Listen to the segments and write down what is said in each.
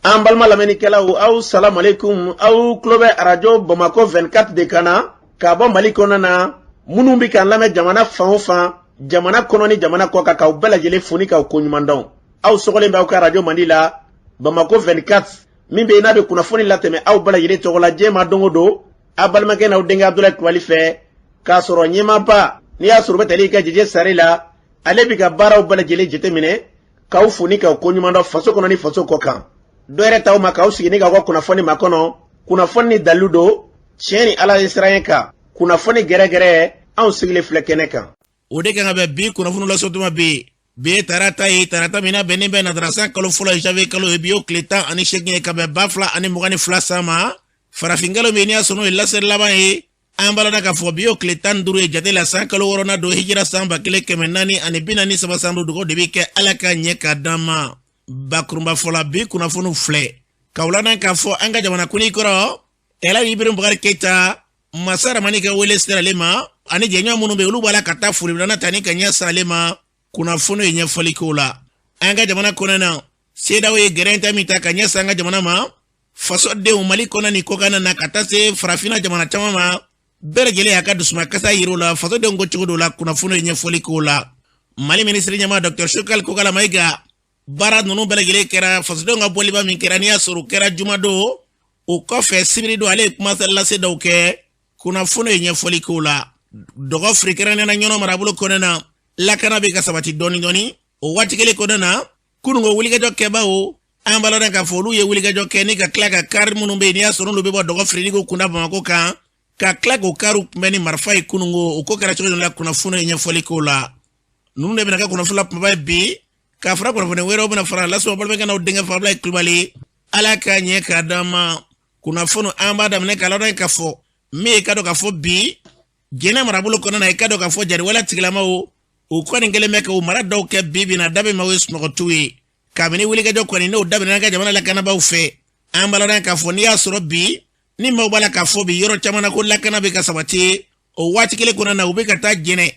An balima lamɛnnikɛlaw, aw salamu aleykum. Aw tulo bɛ arajo Bamakɔ 24 de kan na ka bɔ Mali kɔnɔna na. Minnu bɛ k'an lamɛn jamana fan o fan, jamana kɔnɔ ni jamana kɔ kan, k'aw bɛɛ lajɛlen fo ni k'aw koɲuman dɔn. Aw sɔgɔlen bɛ aw ka arajo mandi la, Bamakɔ 24, min bɛ yen n'a bɛ kunnafoni latɛmɛ aw bɛɛ lajɛlen tɔgɔ la diɲɛ ma don o don, aw balimakɛ n'aw denkɛ Abudulayi Kulubali fɛ, k'a sɔrɔ ɲɛmaaba n'i y'a sɔrɔ u bɛ tali kɛ Jeje Sare la, ale bɛ ka baaraw bɛɛ lajɛlen jateminɛ, k'aw fo ni k'aw koɲuman dɔn faso kɔnɔ ni faso kɔ kan. Dɔ yɛrɛ t'aw ma k'aw sigi ni k'aw ka kunnafoni makɔnɔ, kunnafoni ni dalilu don, tiɲɛ ni Ala ye siran kan, kunnafoni gɛrɛgɛrɛ, anw sigilen filɛ kɛnɛ kan. O de kan ka bɛn bi kunnafoni lasɔtuma bi. Bi ye tarata ye, tarata min na bɛnnen bɛ nansara kalo fɔlɔ ye, janvier kalo ye. Bi y'o tile 18 ye ka bɛn 2022 san ma. Farafinkalo min n'i y'a sɔrɔ n'o ye lasɛri laban ye, an b'a la k'a fɔ bi y'o tile 15 ye jate la, san kalo wɔɔrɔnan don, hijira san 1443 san don. Dugawu de bɛ kɛ Ala ka ɲɛ k'a d'an ma. Bakurunba fɔla, bi kunnafoniw filɛ ka wulana k'a fɔ an ka jamana kuntigi kɔrɔ Elhaji Ibrahim Bubakari Keyita, masa Ramani ka wele sera ale ma, ani jɛɲɔgɔn minnu bɛ olu b'a la ka taa folibilana ta ni ka ɲɛsin ale ma. Kunnafoni ye ɲɛfɔli k'o la. An ka jamana kɔnɔna na, CEDEAO ye gɛrɛntɛ min ta ka ɲɛsin an ka jamana ma, fasodenw Mali kɔnɔ ni kɔkan na, ka taa se farafinna jamana caman ma, bɛɛ lajɛlen y'a ka dusumakasa yir'o la. Fasodenw ko cogo dɔ la, kunnafoni ye ɲɛfɔli k'o la. Mali minisiri ɲɛmaa Dr Choguel Kokala Mayiga, baara ninnu bɛɛ lajɛlen kɛra fasodenw ka bɔliba min kɛra, n'i y'a sɔrɔ o kɛra jumadon, o kɔfɛ sibiridon ale ye kuma lase dɔw kɛ. Kunnafoni ye ɲɛfɔli k'o la. Dɔgɔfiri, kɛrɛnkɛrɛnnenya na Ɲɔnɔ marabolo kɔnɔna na, lakana bɛ ka sabati dɔɔni dɔɔni. O waati kelen kɔnɔna na, kununko wulikajɔ kɛbaaw, an b'a lɔn k'a fɔ olu ye wulikajɔ kɛ ni ka tila ka kari minnu bɛ yen n'i y'a sɔrɔ olu bɛ bɔ Dɔgɔfiri ni k'u kunda Bamakɔ kan, ka tila k'o kariw kunbɛn ni marifa ye kununko. O ko kɛra cogo jumɛn la, kunnafoni ye ɲɛfɔli k'o la. Ninnu de bɛna kɛ kunnafoni la kumaba ye bi, ka fara kunnafoni wɛrɛw bɛna fara lasɔrɔ balimakɛ n'aw denkɛ fɛ, Abulayi Kulubali. Ala ka ɲɛ k'a d'an ma. Kunnafoni an b'a daminɛ k'a ladɔn k'a fɔ min ye, ka dɔn k'a fɔ bi Jɛnɛ marabolo kɔnɔna na, i ka dɔn k'a fɔ jariwale tigilamaw u kɔni kɛlen bɛ ka u mara dɔw kɛ bi bi na da bɛ maaw ye sunɔgɔtiw ye, kabini wulikajɔ kɔni n'o daminɛna ka jamana lakanabaaw fɛ. An b'a ladɔn k'a fɔ n'i y'a sɔrɔ bi ni maaw b'a la k'a fɔ bi yɔrɔ caman na ko lakana bɛ ka sabati, o waati kelen kɔnɔna na u bɛ ka taa Jɛnɛ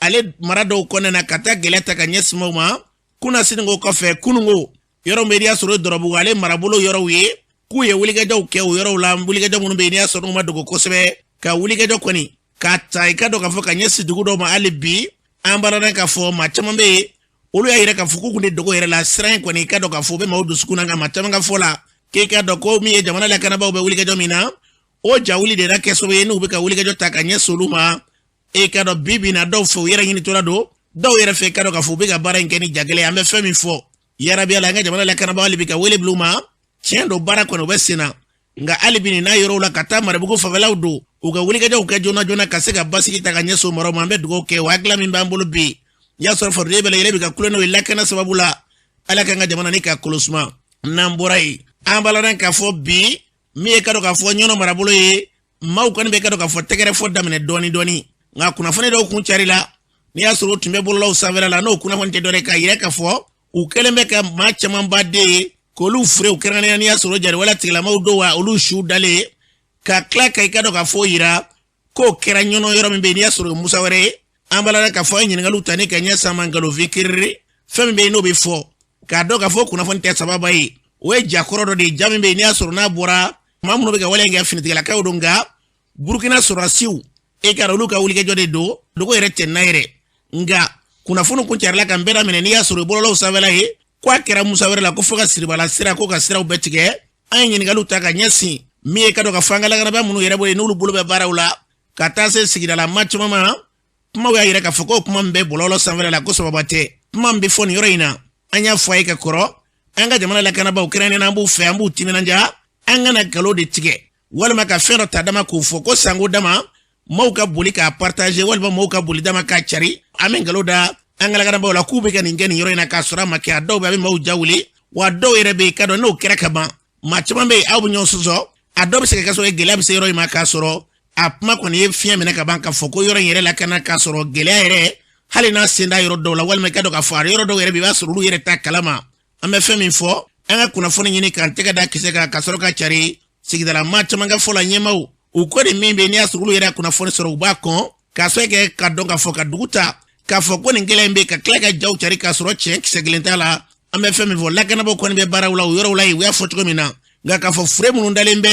ale mara dɔw kɔnɔna na ka taa gɛlɛya ta ka ɲɛsin maaw ma. Kunasini ko kɔfɛ, kununko yɔrɔ min bɛ n'i y'a sɔrɔ Dɔrɔbugu ale marabolo yɔrɔw ye, k'u ye wulikajɔw kɛ o yɔrɔw la, wulikajɔ minnu bɛ yen n'i y'a sɔrɔ n'u ma dogo kosɛbɛ, ka wulikajɔ kɔni k'a ta i ka dɔn k'a fɔ ka ɲɛsin dugu dɔw ma. Hali bi an b'a ladɔn k'a fɔ maa caman bɛ yen, olu y'a yira k'a fɔ k'u kun tɛ dogo yɛrɛ la. Siran in kɔni, i ka dɔn k'a fɔ u bɛ maaw dusukun na, nka maa caman ka fɔ la k'i ka dɔn ko min ye jamana lakanabaaw bɛ wulikajɔ min na, o jawuli de na kɛ sababu ye n'u bɛ ka wulikajɔ ta ka ɲɛsin olu ma. E ka dɔn bi bi na dɔw fɛ u yɛrɛ ɲinitɔla don, dɔw yɛrɛ fɛ i ka dɔn k'a fɔ u bɛ ka baara in kɛ ni jagɛlɛya. An bɛ fɛn min fɔ yarabi la, an ka jamana lakanabaaw hali bi ka wele bila u ma. Tiɲɛ don, baara kɔni u bɛ sen na, nka hali bi nin n'a yɔrɔw la ka taa Marabugu fanfɛlaw don, u ka wulikajɔw kɛ joona joona ka se ka basigi ta ka ɲɛsin o maraw ma. An bɛ dugawu kɛ o hakilila min b'an bolo bi, y'a sɔrɔ fasoden bɛɛ lajɛlen bɛ ka kulo n'o ye lakana sababu la. Ala k'an ka jamana ni ka kolo suma. N'an bɔra yen, an b'a ladɔn k'a fɔ bi min ye ka dɔn k'a fɔ Ɲɔnɔ marabolo ye, maaw kɔni bɛ ka dɔn k'a fɔ tɛgɛrɛ fɔ daminɛ dɔɔni dɔɔni, nka kunnafoni dɔw kun carila n'i y'a sɔrɔ o tun bɛ bɔlɔlɔw sanfɛla la, n'o kunnafoni tɛ dɔwɛrɛ k'a yira k'a fɔ u kɛlen bɛ ka maa camanba de ye k'olu fure u kɛrɛnkɛrɛnnenya n'i y'a sɔrɔ jariwale tigilamaw don wa olu su dalen, ka tila ka i ka dɔn k'a fɔ yira k'o kɛra Ɲɔnɔ yɔrɔ min bɛ yen n'i y'a sɔrɔ Musa wɛrɛ ye. An b'a la k'a fɔ an ye ɲininkaliw ta ni ka ɲɛsin a ma, nkalonfin kiriri fɛn min bɛ yen n'o bɛ fɔ k'a dɔn k'a fɔ kunnafoni tɛ sababa ye, o ye jakɔrɔ dɔ de ye, ja min bɛ yen n'i y'a sɔrɔ n'a bɔra maa minnu bɛ ka wale in kɛ finitigilakaw don, nka Burukina sɔrɔdasiw e ka olu ka wulikajɔ de don, dogo yɛrɛ tɛ na yɛrɛ. Nka kunnafoni kun carila ka n bɛɛ daminɛ n'i y'a sɔrɔ bɔlɔlɔw sanfɛla ye ko a kɛra Musa wɛrɛ la, ko fo ka siribala sira ko ka siraw bɛɛ tigɛ. An ye ɲininkaliw ta ka ɲɛsin min ye ka dɔn ka fɔ an ka lakanabaa minnu yɛrɛ bolo yen n'olu bolo bɛ baaraw la, ka taa se sigidala maa caman ma, kumaw y'a yira k'a fɔ ko kuma min bɛ bɔlɔlɔ sanfɛla la ko sababa tɛ. Kuma min bɛ fɔ nin yɔrɔ in na, an y'a fɔ a ye ka kɔrɔ, an ka jamana lakanabaaw kɛrɛnkɛrɛnnenya an b'u fɛ, an b'u timinandiya, an kana nkalon de tigɛ walima ka fɛn dɔ ta dama k'o fɔ ko sanko dama maaw ka boli k'a partager walima maaw ka boli dama k'a cari. An bɛ nkalon da an ka lakanabaaw la k'u bɛ ka nin kɛ nin yɔrɔ in na k'a sɔrɔ a ma kɛ. A dɔw bɛ a bɛ maaw ja wuli, wa dɔw yɛrɛ bɛ yen ka dɔn n'o kɛra ka ban, maa caman bɛ yen aw bɛ ɲɔgɔn sɔsɔ. A dɔw bɛ se ka kɛ sababu ye gɛlɛya bɛ se yɔrɔ in ma k'a sɔrɔ a kuma kɔni ye fiɲɛ minɛ ka ban k'a fɔ ko yɔrɔ in yɛrɛ lakana, k'a sɔrɔ gɛlɛya yɛrɛ hali n'a sen da yɔrɔ dɔw la, walima i ka dɔn k'a fɔ a yɔrɔ dɔw yɛrɛ bɛ i b'a sɔrɔ olu yɛrɛ t'a kalama. An bɛ fɛn min fɔ, an ka kunnafoni ɲini k'an tɛgɛ da kisɛ kan ka sɔrɔ ka cari. Sigidala maa caman ka fɔ la, ɲɛmaaw u ko de min bɛ n'i y'a sɔrɔ olu yɛrɛ kunnafoni sɔrɔ, u b'a kɔn k'a sɔrɔ kɛ ka dɔn k'a fɔ ka dugu ta k'a fɔ ko nin gɛlɛya in bɛ ka tila ka jaw cari k'a sɔrɔ tiɲɛ kisɛ kelen t'a la. An bɛ fɛn min fɔ, lakanabaaw kɔni bɛ baaraw la o yɔrɔw la yen, u y'a fɔ cogo min na. Nka k'a fɔ fure minnu dalen bɛ,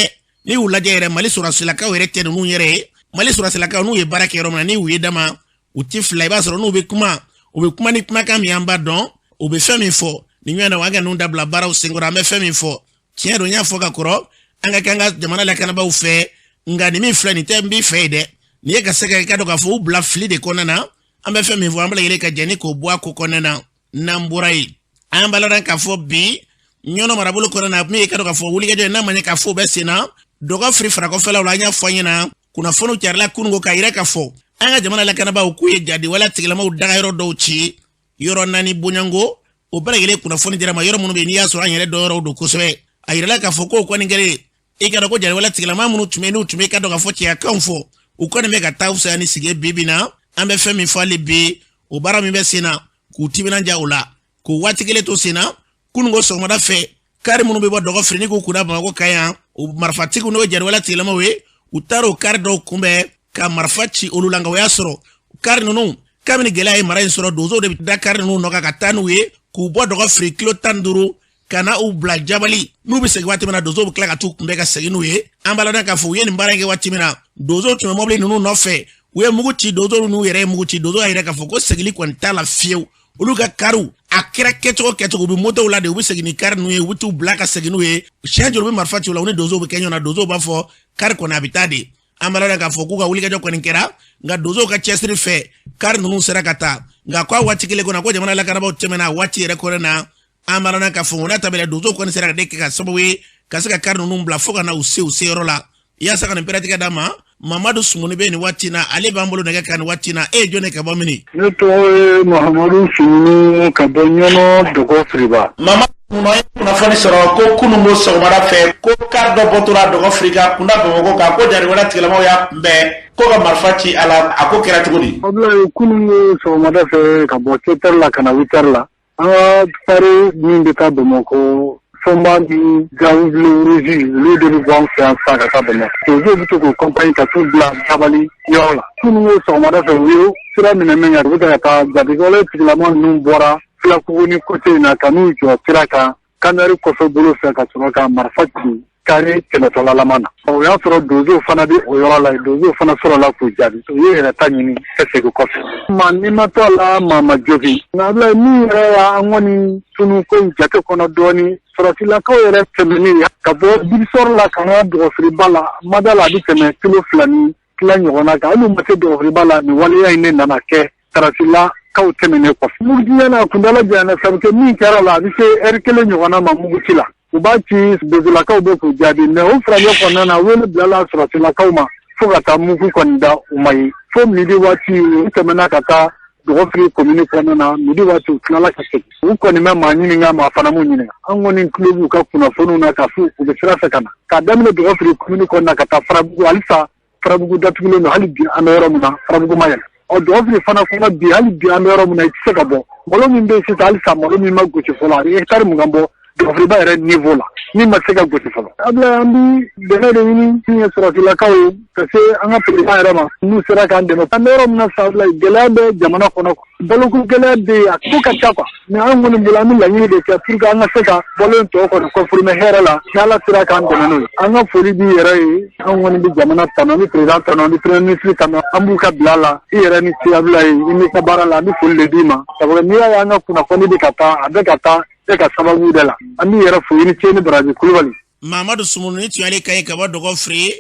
n'i y'u lajɛ yɛrɛ, Mali sɔrɔdasilakaw yɛrɛ tɛ ninnu yɛrɛ ye. Mali sɔrɔdasilakaw n'u ye baara kɛ yɔrɔ min na, n'i y'u ye dama, u ti fila, i b'a sɔrɔ n'u bɛ kuma, u bɛ kuma ni kumakan min an b'a dɔn u bɛ fɛn min fɔ. Nin ɲɔgɔn na, an ka ninnu dabila baaraw senkɔrɔ. An bɛ fɛn min fɔ, tiɲɛ don, n y'a fɔ ka kɔrɔ, an ka k'an ka jamana lakanabaaw fɛ. Nka nin min filɛ nin tɛ n b'i fɛ ye dɛ, nin ye ka se ka i ka dɔn k'a fɔ u bila fili de kɔnɔna na. An bɛ fɛn min fɔ, an bɛ lajɛlen ka jɛ ni k'o bɔ a ko kɔnɔna na. N'an bɔra yen, an b'a ladɔn k'a fɔ bi Ɲɔnɔ marabolo kɔnɔna na, min ye ka dɔn k'a fɔ wulikajɔ ye n'a ma ɲɛ k'a fɔ o bɛ sen na Dɔgɔfiri farakɔfɛlaw la. An y'a fɔ an ɲɛna, kunnafoniw carila kununko k'a yira k'a fɔ an ka jamana lakanabaaw k'u ye jadiwale tigilamaw dagayɔrɔ dɔw ci yɔrɔ naani bonyanko. O bɛɛ lajɛlen kunnafoni dira ma, yɔrɔ minnu bɛ yen n'i y'a sɔrɔ an yɛrɛ dɔn yɔrɔw don kosɛbɛ. A yirala k'a fɔ k'o kɔni kɛlen, i ka dɔn ko jadiwale tigilama minnu tun bɛ n'u tun bɛ ka dɔn k'a fɔ cɛyakanw fɔ, u kɔni bɛ ka taa fisaya ni sigi bi bi na. An bɛ fɛn min fɔ hali bi, o baara min bɛ sen na, k'u timinanja o la, k'o waati kelen to sen na. Kununko sɔgɔmada fɛ, kari minnu bɛ bɔ Dɔgɔfiri ni k'u kunda Bamakɔ kan yan, o marifatigiw n'o ye jadiwale tigilamaw ye, u taara o kari dɔw kunbɛn ka marifa ci olu la. Nka o y'a sɔrɔ kari ninnu, kabini gɛlɛya ye mara in sɔrɔ, donsow de bɛ da kari ninnu nɔ kan ka taa n'u ye, k'u bɔ Dɔgɔfiri kilo 15 ka na u bila Jabali. N'u bɛ segin waati min na, donsow bɛ tila ka t'u kunbɛn ka segin n'u ye. An b'a ladɔn k'a fɔ u ye nin baara in kɛ waati min na, donsow tun bɛ mɔbili ninnu nɔfɛ, u ye mugu ci donsow n'u yɛrɛ ye mugu ci. Donsow y'a yira k'a fɔ ko seginli kɔni t'a la fiyewu. Olu ka kariw, a kɛra kɛcogo kɛcogo, u bɛ motow la de, u bɛ segin ni kari ninnu ye, u bɛ t'u bila ka segin n'u ye. Siɲɛ joli u bɛ marifa ci u la, u ni donsow bɛ kɛ ɲɔgɔn na, donsow b'a fɔ kari kɔni a bɛ taa de. An b'a ladɔn k'a fɔ k'u ka wulikajɔ kɔni kɛra, nka donsow ka cɛsiri fɛ, kari ninnu sera ka taa. Nka ko a waati kelen kɔnɔ, ko jamana lakanabaaw tɛmɛna a waati yɛrɛ kɔnɔ na. An b'a ladɔn k'a fɔ o n'a ta bɛɛ la, donsow kɔni sera ka de kɛ ka sababu ye ka se ka kari ninnu bila fo ka na u se u seyɔrɔ la. Yaasa ka nin pɛrɛtigɛ d'a ma, Mamadu Sumuni bɛ nin waati na, ale b'an bolo nɛgɛ kan nin waati na. E ye jɔn ye ka bɔ mini? Ne tɔgɔ ye Mahamadu Sumuni ka bɔ Ɲɔnɔ Dɔgɔfiriba. Mamadu Sumuni, an ye kunnafoni sɔrɔ ko kununko sɔgɔmada fɛ, ko kari dɔ bɔtɔla Dɔgɔfiri ka kunda Bamakɔ kan, ko jariwale tigilamaw y'a kunbɛn ko ka marifa ci a la. A ko kɛra cogo di? Abulayi, kununko sɔgɔmada fɛ, ka bɔ 7 heures la ka na 8 heures la, an ka kari min bɛ taa Bamakɔ, Fɔnba ni Gawubilen Rouge, olu de bɛ bɔ an fɛ yan sisan ka taa Bamakɔ. Donsow bɛ to k'u campagne ka t'u bila Jabali yɔrɔ la. Kununko sɔgɔmada fɛ, u ye sira minɛ min kɛ, u bɛ ka taa, jatigɛwale tigilama ninnu bɔra Filakugu côté in na ka n'u jɔ sira kan Kanari kɔfɛ bolo fɛ, ka sɔrɔ ka marifa ci kari tɛmɛtɔlalama na. O y'a sɔrɔ donsow fana bɛ o yɔrɔ la, donsow fana sɔrɔla k'u jaabi, u ye yɛrɛ ta ɲini ka segin kɔfɛ. Maa ni ma to a la, maa ma jogin. Nka Abulayi, min yɛrɛ y'an kɔni tunu ko in jate kɔnɔ dɔɔni, sɔrɔsilakaw yɛrɛ tɛmɛnen ka bɔ Digisɔrɔ la ka na Dɔgɔfiriba la, mada la a bɛ tɛmɛ kilo 2 ni tila ɲɔgɔnna kan, hali u ma se Dɔgɔfiriba la, nin waleya in de nana kɛ sɔrɔsilakaw tɛmɛnen kɔfɛ. Mugujiya n'a kuntala janyana, sabu kɛ min kɛra la, a bɛ se ɛri kelen ɲɔgɔnna ma muguci la. U b'a ci, donsolakaw bɛ k'u jaabi, mais o furancɛ kɔnɔna na, wele bilala sɔrɔsilakaw ma fo ka taa mugu kɔni da, u ma ye fo midi waati. U tɛmɛna ka taa Dɔgɔfiri komini kɔnɔna na midi waati, u tilala ka segin. U kɔni bɛ maa ɲininka, maa fana m'u ɲininka. An kɔni tulo b'u ka kunnafoniw na k'a fɔ u bɛ sira fɛ ka na, k'a daminɛ Dɔgɔfiri komini kɔnɔna na ka taa Farabugu. Halisa Farabugu datugulen don, hali bi an bɛ yɔrɔ min na, Farabugu ma yɛlɛ. Ɔ, Dɔgɔfiri fana kɔnɔ bi, hali bi an bɛ yɔrɔ min na, i tɛ se ka bɔ. Malo min bɛ yen sisan, halisa malo min ma gosi fɔlɔ, a bɛ hectare 20 bɔ Dɔgɔfiriba yɛrɛ niveau la, min ma se ka gosi fɔlɔ. Abulayi, an bɛ dɛmɛ de ɲini min ye sɔrɔsilakaw ye ka se an ka président yɛrɛ ma, n'u sera k'an dɛmɛ. An bɛ yɔrɔ min na sisan, Abulayi, gɛlɛya bɛ jamana kɔnɔ, baloko gɛlɛya bɛ yen, a ko ka ca quoi. Mais an kɔni bolo, an bɛ laɲini de kɛ pour que an ka se ka balo in tɔ kɔni confirmer hɛrɛ la, ni Ala sera k'an dɛmɛ n'o ye. An ka foli b'i yɛrɛ ye. An kɔni bɛ jamana tanu, an bɛ président tanu, an bɛ premier ministre tanu, an b'u ka bila la. I yɛrɛ ni ce Abulayi, i n'i ka baara la. An bɛ foli de d'i ma, sabu n'i y'a ye an ka kunnafoni bɛ ka taa, a bɛ ka taa e ka sababu de la. An b'i yɛrɛ fo, i ni ce ni baraji, Kulubali. Mamadu Sumunu ni tun y'ale kan ye ka bɔ Dɔgɔfiri.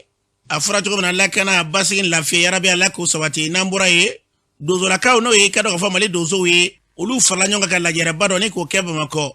A fɔra cogo min na, lakana, basigi, lafiya, yarabi Ala k'o sabati. N'an bɔra yen, donsolakaw, n'o ye i ka dɔn k'a fɔ Mali donsow ye, olu farala ɲɔgɔn kan ka lajɛrɛba dɔ ni k'o kɛ Bamakɔ.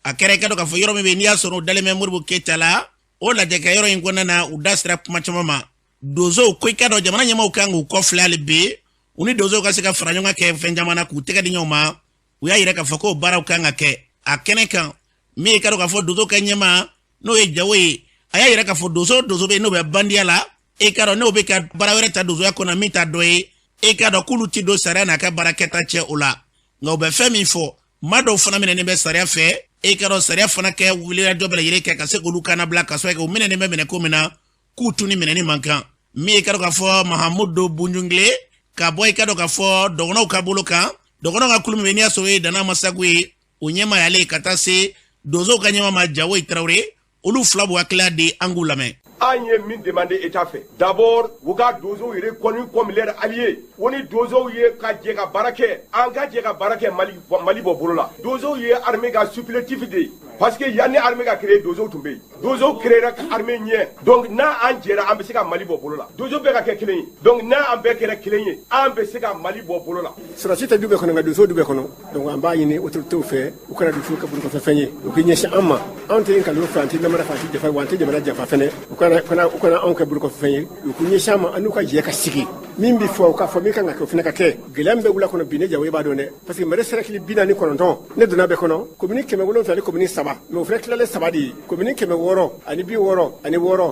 A kɛra i ka dɔn k'a fɔ yɔrɔ min bɛ yen n'i y'a sɔrɔ o dalen bɛ Modibo Keyita la. O lajɛkɛ yɔrɔ in kɔnɔna na, u da sera kuma caman ma. Donsow ko i ka dɔn jamana ɲɛmaaw kan k'u kɔ filɛ hali bi, u ni donsow ka se ka fara ɲɔgɔn kan kɛ fɛn caman na, k'u tɛgɛ di ɲɔgɔn ma. U y'a yira k'a fɔ k'o baaraw kan ka kɛ a kɛnɛ kan. Min ye ka dɔn k'a fɔ donso ka ɲɛmaa, n'o ye Jawo ye, a y'a yira k'a fɔ donso donso bɛ yen n'o bɛ bandiya la, e ka dɔn n'o bɛ ka baara wɛrɛ ta donsoya kɔnɔ min t'a dɔ ye, e ka dɔn k'olu ti don sariya n'a ka baara kɛta cɛ o la. Nka u bɛ fɛn min fɔ, maa dɔw fana minɛnen bɛ sariya fɛ, e ka dɔn sariya fana kɛ wulikajɔ bɛɛ lajɛlen kɛ ka se k'olu kannabila, ka sɔrɔ kɛ u minɛnen bɛ minɛ ko min na, k'u tun ni minɛni man kan. Min ye ka dɔn k'a fɔ Mahamudu Bunjungile ka bɔ i ka dɔn k'a fɔ dɔgɔnɔw ka bolo kan, dɔgɔnɔw ka kulu min bɛ n'i y'a sɔrɔ o ye Dana Masagu ye. O ɲɛmaa y'ale ye ka taa se donsow ka ɲɛmaa ma, Jawoyi Tarawele. Olu fila b'u hakilila di, an k'u lamɛn. An ye min demandé État fɛ, d'abord u ka donsow reconnu comme leur allié. O ni donsow ye ka jɛ ka baara kɛ, an ka jɛ ka baara kɛ Mali, Mali bɔ bolo la. Donsow ye armée ka supplétif de ye, parce que yanni armée ka créer, donsow tun bɛ yen. Donsow créera ka armée ɲɛ. Donc n'a an jɛra, an bɛ se ka Mali bɔ bolo la. Donso bɛɛ ka kɛ kelen ye. Donc n'a an bɛɛ kɛra kelen ye, an bɛ se ka Mali bɔ bolo la. Sɔrɔdasi tɛ du bɛɛ kɔnɔ, nka donso du bɛɛ kɔnɔ. Donc an b'a ɲini autorités fɛ, u kana donso kɛ bolokɔfɛ fɛn ye, u k'i ɲɛsin an ma. Anw tɛ nkalon fɛ, an tɛ namara fɛ, an tɛ jafa wa an tɛ jamana janfa fɛnɛ. U kana anw kɛ bolokɔfɛ fɛn ye, u k'u ɲɛsin an ma, an n'u ka jɛ ka sigi. Min bɛ fɔ, u ka fɔ, min kan ka kɛ, o fana ka kɛ. Gɛlɛya min bɛ wula kɔnɔ bi, ne Jawo, b'a dɔn dɛ, parce que Mali cercle 49, ne donna bɛɛ kɔnɔ, commune 700 ni commune 3, mais o fana tilalen saba de ye. Commune 666,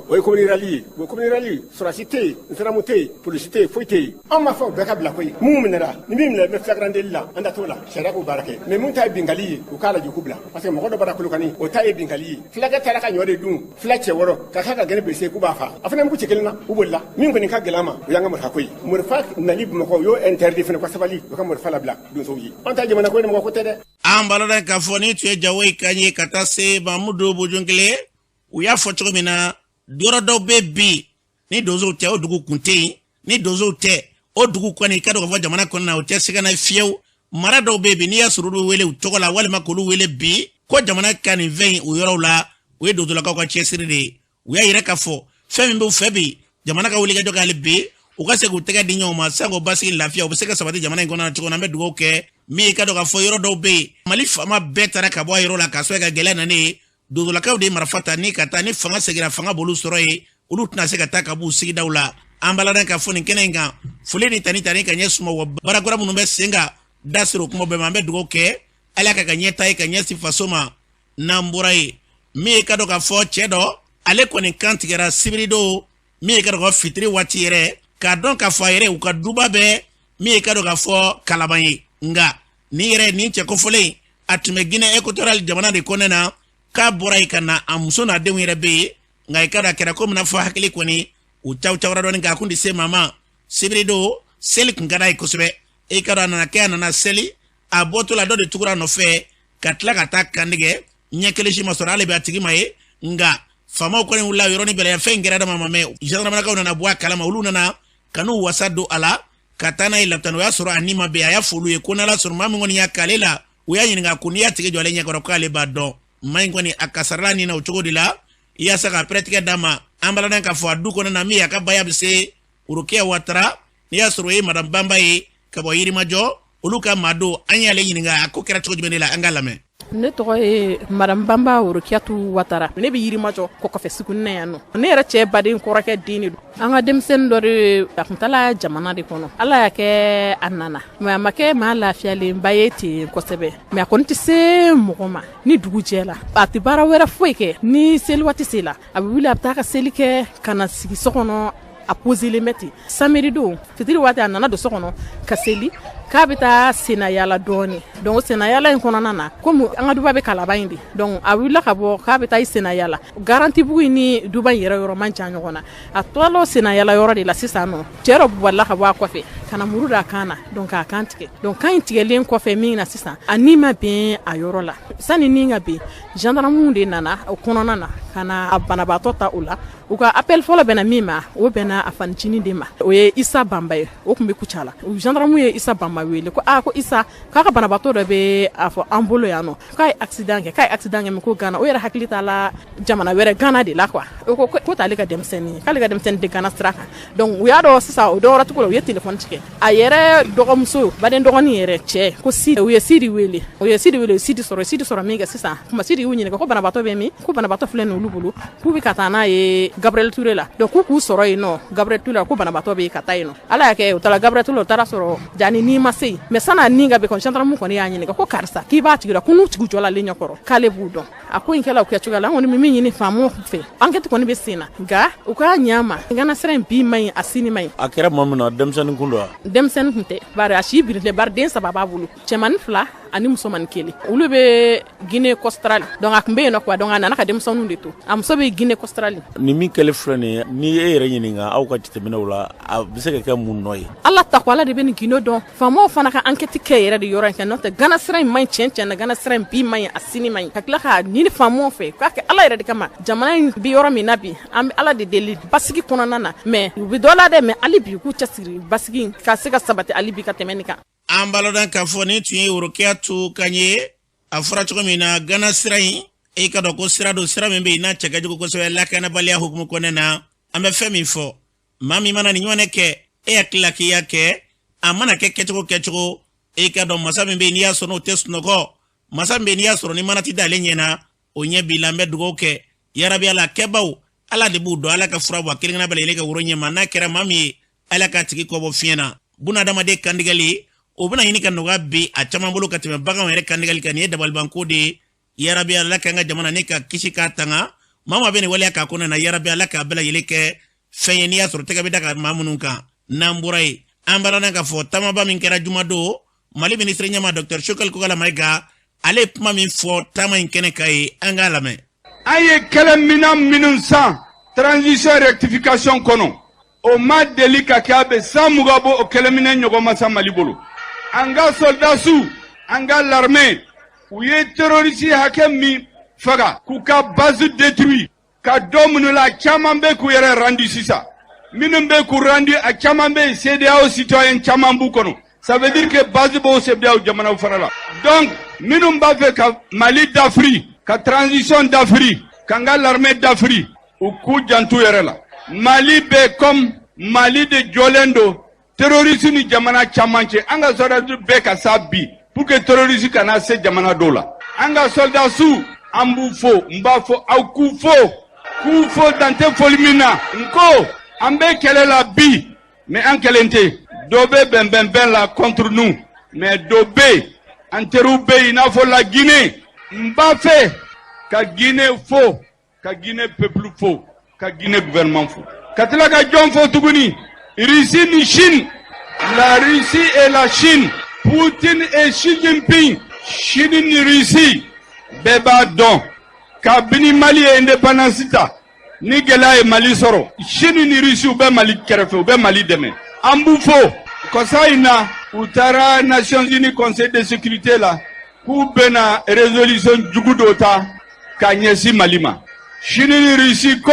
o ye commune rurale ye. O commune rurale, sɔrɔdasi tɛ yen, gendarme tɛ yen, polisi tɛ yen, foyi tɛ yen. Anw m'a fɔ o bɛɛ ka bila koyi. Mun minɛra ni min minɛ bɛ flagrant délit la, an da t'o la, sariya k'o baara kɛ. Mais mun ta ye binkali ye, u k'a lajɛ k'u bila, parce que mɔgɔ dɔ bɔra Kolokani, o ta ye binkali ye. Fulakɛ taara ka ɲɔ de dun, fula cɛ wɔɔrɔ ka k'a ka gɛnɛ bese k'u b'a fa, a fana mugu ci kelen na, u bolila. Min kɔni ka gɛlɛn ma, o y'an ka marifa ko ye. Marifa nali Bamakɔ, u y'o interdit fana, ka sabali, u ka marifa labila donsow ye. An ta jamana ko ye, mɔgɔ ko tɛ dɛ. An b'a k'a fɔ ni tun ye Jawoyi kan ye ka taa se Mamudu Bojonkele. U y'a fɔ cogo min na, yɔrɔ dɔw bɛ bi, ni donsow tɛ, o dugu kun tɛ yen. Ni donsow tɛ, o dugu kɔni ka dɔn k'a fɔ jamana kɔnɔna na, o tɛ se ka na fiyewu. Mara dɔw bɛ yen bi, n'i y'a sɔrɔ olu wele u tɔgɔ la, walima k'olu wele bi ko jamana ka nin fɛn in, o yɔrɔw la, o ye donsolakaw ka cɛsiri de ye. U y'a yira k'a fɔ fɛn min b'u fɛ bi, jamana ka wulikajɔ k'ale bi, u ka se k'u tɛgɛ di ɲɔgɔn ma sanko basigi, lafiya, u bɛ se ka sabati jamana in kɔnɔ na cogo min na. An bɛ dugawu kɛ. Min ye ka dɔn k'a fɔ yɔrɔ dɔw bɛ yen, Mali faama bɛɛ taara ka bɔ a yɔrɔ la k'a sɔrɔ ka gɛlɛya nanen ye, donsolakaw de ye marifa ta ni ka taa. Ni fanga seginna, fanga b'olu sɔrɔ yen, olu tɛna se ka taa ka b'u sigidaw la. An b'a ladɔn k'a fɔ nin kɛnɛ in kan, foli ni tani tani ka ɲɛ suma wa baarakura minnu bɛ sen kan, da sera o kuma bɛɛ ma. An bɛ dugawu kɛ, Ala ka ɲɛ ta ye ka ɲɛsin faso ma. N'an bɔra yen, min ye ka dɔn k'a fɔ cɛ dɔ, ale kɔni kan tigɛra sibiridon, min ye ka dɔn k'a fɔ fitiri waati yɛrɛ, k'a dɔn k'a fɔ a yɛrɛ u ka duba bɛɛ, min ye ka dɔn k'a fɔ Kalaban ye. Nka nin yɛrɛ, nin cɛ kofɔlen, a tun bɛ Guinée équatoriale jamana de kɔnɔna na, k'a bɔra yen ka na, a muso n'a denw yɛrɛ bɛ yen. Nka i ka dɔn a kɛra komi n'a fɔ hakili kɔni u caw cawara dɔɔni, k'a kun di se mama. Sibiridon seli kun ka d'a ye kosɛbɛ. I ka dɔn a nana kɛ, a nana seli, a bɔtɔ la, dɔ de tugura a nɔfɛ ka tila ka taa kantigɛ. Ɲɛ kelen si ma sɔrɔ, hali bi a tigi ma ye. Nka faamaw kɔni wulila yɔrɔnin bɛɛ la, fɛn in kɛra dama ma mɛn, gendarmelakaw nana bɔ a kalama. Olu nana ka n'u wasa don a la ka taa n'a ye lapitani. O y'a sɔrɔ a ni ma bɛn. A y'a fɔ olu ye ko n'Ala sɔrɔ maa min kɔni y'a k'ale la, u y'a ɲininka ko n'i y'a tigi jɔ ale ɲɛkɔrɔ, k'ale b'a dɔn. Maa in kɔni, a kasarala nin na o cogo de la, yaasa ka pɛrɛtigɛ d'a ma. An b'a ladɔn k'a fɔ a du kɔnɔ na, min y'a ka baya bɛ se Rokiya Watara, n'i y'a sɔrɔ o ye madame Banba ye ka bɔ Yirimajɔ, olu ka maa don. An y'ale ɲininka a ko kɛra cogo jumɛn de la, an k'a lamɛn. Ne tɔgɔ ye madame Banba Worokiyatu Watara. Ne bɛ Yirimajɔ kɔkɔfɛ Sugunin na yan nɔ. Ne yɛrɛ cɛ baden kɔrɔkɛ den de don. An ka denmisɛnnin dɔ de, a tun taala jamana de kɔnɔ, Ala y'a kɛ a nana, mais a ma kɛ maa lafiyalenba ye ten kosɛbɛ. Mais a kɔni tɛ se mɔgɔ ma. Ni dugu jɛla, a tɛ baara wɛrɛ foyi kɛ. Ni seli waati sela, a bɛ wuli, a bɛ taa ka seli kɛ ka na sigi so kɔnɔ, a poselen bɛ ten. Samedi don fitiri waati, a nana don so kɔnɔ ka seli, k'a bɛ taa senna yaala dɔɔni. Donc senna yaala in kɔnɔna na, komi an ka duba bɛ Kalaban in de, donc a wulila ka bɔ k'a bɛ taa i senna yaala. Garantibugu in ni duba in yɛrɛ yɔrɔ man jan ɲɔgɔn na. A torala o senna yaala yɔrɔ de la sisan nɔ, cɛ dɔ balila ka bɔ a kɔfɛ ka na muru da a kan na, donc k'a kan tigɛ. Donc kan in tigɛlen kɔfɛ min na sisan, a ni ma bɛn a yɔrɔ la. Sani ni ka bɛn, gendarmew de nana o kɔnɔna na ka na a banabaatɔ ta. O la, u ka appel fɔlɔ bɛnna min ma, o bɛnna a fanicinin de ma, o ye Isa Banba ye, o tun bɛ Kucala. Gendarme ye Isa Banba wele ko aa, ko Isa, k'a ka banabaatɔ dɔ bɛ a fɔ an bolo yan nɔ, k'a ye accident kɛ, k'a ye accident kɛ, mais ko Gana. O yɛrɛ hakili t'a la jamana wɛrɛ, Gana de la quoi. O ko ko t'ale ka denmisɛnnin ye, k'ale ka denmisɛnnin tɛ Gana sira kan. Donc u y'a dɔn sisan, o dɔwɛrɛ tugun la, u ye téléphone tigɛ. A yɛrɛ dɔgɔmuso, baden dɔgɔnin yɛrɛ cɛ, ko Sidi, u ye Sidi wele, u ye Sidi wele, u ye Sidi sɔrɔ. Sidi sɔrɔ min kɛ sisan, kuma Sidi y'u ɲininka ko banabaatɔ bɛ min? Ko banabaatɔ filɛ nin olu bolo, k'u bɛ ka taa n'a ye Gabriel Touré la. Donc k'u k'u sɔrɔ yen nɔ, Gabriel Touré la, ko banabaatɔ bɛ ka taa yen nɔ. Ala y'a kɛ u taara Gabriel Touré la, u taara sɔrɔ jani ni ma se yen. Mais san'a ni ka bɛ kɔni, gendarme kɔni y'a ɲininka ko karisa, k'i b'a tigi dɔn? Ko n'u tigi jɔla ale ɲɛkɔrɔ, k'ale b'u dɔn. A ko in kɛla o kɛcogoya la. An kɔni bɛ min ɲini faamaw fɛ, enquête kɔni bɛ sen na, nka u k'a ɲɛ ma. Gana sira in bi man ɲi, a sini man ɲi. A kɛra tuma min na, denmisɛnnin kun don wa? Denmisɛnnin kun tɛ, bari a si birin tɛ, bari den saba b'a bolo, cɛmannin fila. ani musomannin kelen. Olu bɛ Guinée Conakry. Donc a tun bɛ yen nɔ quoi. Donc a nana ka denmisɛnninw de to. A muso bɛ Guinée Conakry. Nin min kɛlen filɛ nin ye, n'i e yɛrɛ ɲininka aw ka jateminɛw la, a bɛ se ka kɛ mun nɔ ye? Ala ta ko Ala de bɛ nin gindo dɔn. Faamaw fana ka enquête kɛ yɛrɛ de yɔrɔ in kan. N'o tɛ Gana sira in man ɲi tiɲɛ tiɲɛ na. Gana sira in bi man ɲi, a sini man ɲi. Ka tila k'a ɲini faamaw fɛ k'a kɛ Ala yɛrɛ de kama. Jamana in bɛ yɔrɔ min na bi, an bɛ Ala de deli basigi kɔnɔna na. Mais u bɛ dɔ la dɛ, mais hali bi u k'u cɛsiri basigi ka se ka sabati hali bi ka tɛmɛ nin kan. An b'a lɔn k'a fɔ nin tun ye Worokiyatu kan ye. A fɔra cogo min na, Gana sira in, e ka dɔn ko sira don, sira min bɛ yen n'a cɛ ka jugu kosɛbɛ lakanabaliya hukumu kɔnɔna na. An bɛ fɛn min fɔ, maa min mana nin ɲɔgɔnna kɛ, e hakili la k'i y'a kɛ, a mana kɛ kɛcogo kɛcogo, e ka dɔn masa min bɛ yen n'i y'a sɔrɔ n'o tɛ sunɔgɔ, masa min bɛ yen n'i y'a sɔrɔ ni mana ti d'ale ɲɛ na, o ɲɛ b'i la. An bɛ dugawu kɛ yarabi Ala kɛbaw, Ala de b'u dɔn. Ala ka fura bɔ a kelen kelenna bɛɛ lajɛlen ka woro ɲɛma. N'a kɛra maa min ye, Ala k'a tigi kɔ bɔ fiɲɛ na. Buna adamaden kantigɛli, o bɛna ɲini ka nɔgɔya bi a caman bolo ka tɛmɛ baganw yɛrɛ kantigɛli kan. Nin ye dabalibanko de ye. Yarabi Ala k'an ka jamana ne ka kisi k'a tanga. Maa maa bɛ nin waleya k'a kɔnɔ na, yarabi Ala k'a bɛɛ lajɛlen kɛ fɛn ye n'i y'a sɔrɔ tɛgɛ bɛ da ka maa minnu kan. N'an bɔra yen, an b'a lɔn k'a fɔ taamaba min kɛra jumadon, Mali minisiri ɲɛmaa Dr Choguel Kokalla Maïga, ale ye kuma min fɔ taama in kɛnɛ kan ye, an k'a lamɛn. An ye kɛlɛminan minnu san transition rectification kɔnɔ, o ma deli ka kɛ. A bɛ san 20 bɔ, o kɛlɛminɛ ɲɔgɔn ma san Mali bolo. An ka soldasiw, an ka l'armée, u ye terroriste hakɛ min faga, k'u ka base détruit, ka dɔ minnu la, a caman bɛ k'u yɛrɛ rendu sisan. Minnu bɛ k'u rendu, a caman bɛ yen, CEDEAO citoyen caman b'u kɔnɔ. Ça veut dire que base b'o CEDEAO jamanaw fana la. Donc minnu b'a fɛ ka Mali dafiri, ka transition dafiri, k'an ka l'armée dafiri, u k'u janto yɛrɛ la. Mali bɛ comme Mali de jɔlen don terroriste ni jamana caman cɛ. An ka soldats bɛɛ ka sa bi pour que terroriste kana se jamana dɔw la. An ka soldats, an b'u fo. N b'a fɔ aw k'u fo, k'u fo dan tɛ foli min na. N ko an bɛ kɛlɛ la bi, mais an kelen tɛ. Dɔ bɛ bɛnbɛnbɛn la contre nous, mais dɔ bɛ yen, an teriw bɛ yen, i n'a fɔ la Guinée. N b'a fɛ ka Guinée fo, ka Guinée peuple fo, ka Guinée gouvernement fo, ka tila ka jɔn fo tuguni? Russie ni Chine, la Russie et la Chine, Poutine et Xi Jinping. Chine ni Russie, bɛɛ b'a dɔn, kabini Mali ye indépendance ta, ni gɛlɛya ye Mali sɔrɔ, Chine ni Russie u bɛ Mali kɛrɛfɛ, u bɛ Mali dɛmɛ. An b'u fo. Kɔsa in na, u taara Nations Unies Conseil de sécurité la k'u bɛna résolution jugu dɔ ta ka ɲɛsin Mali ma. Chine ni Russie ko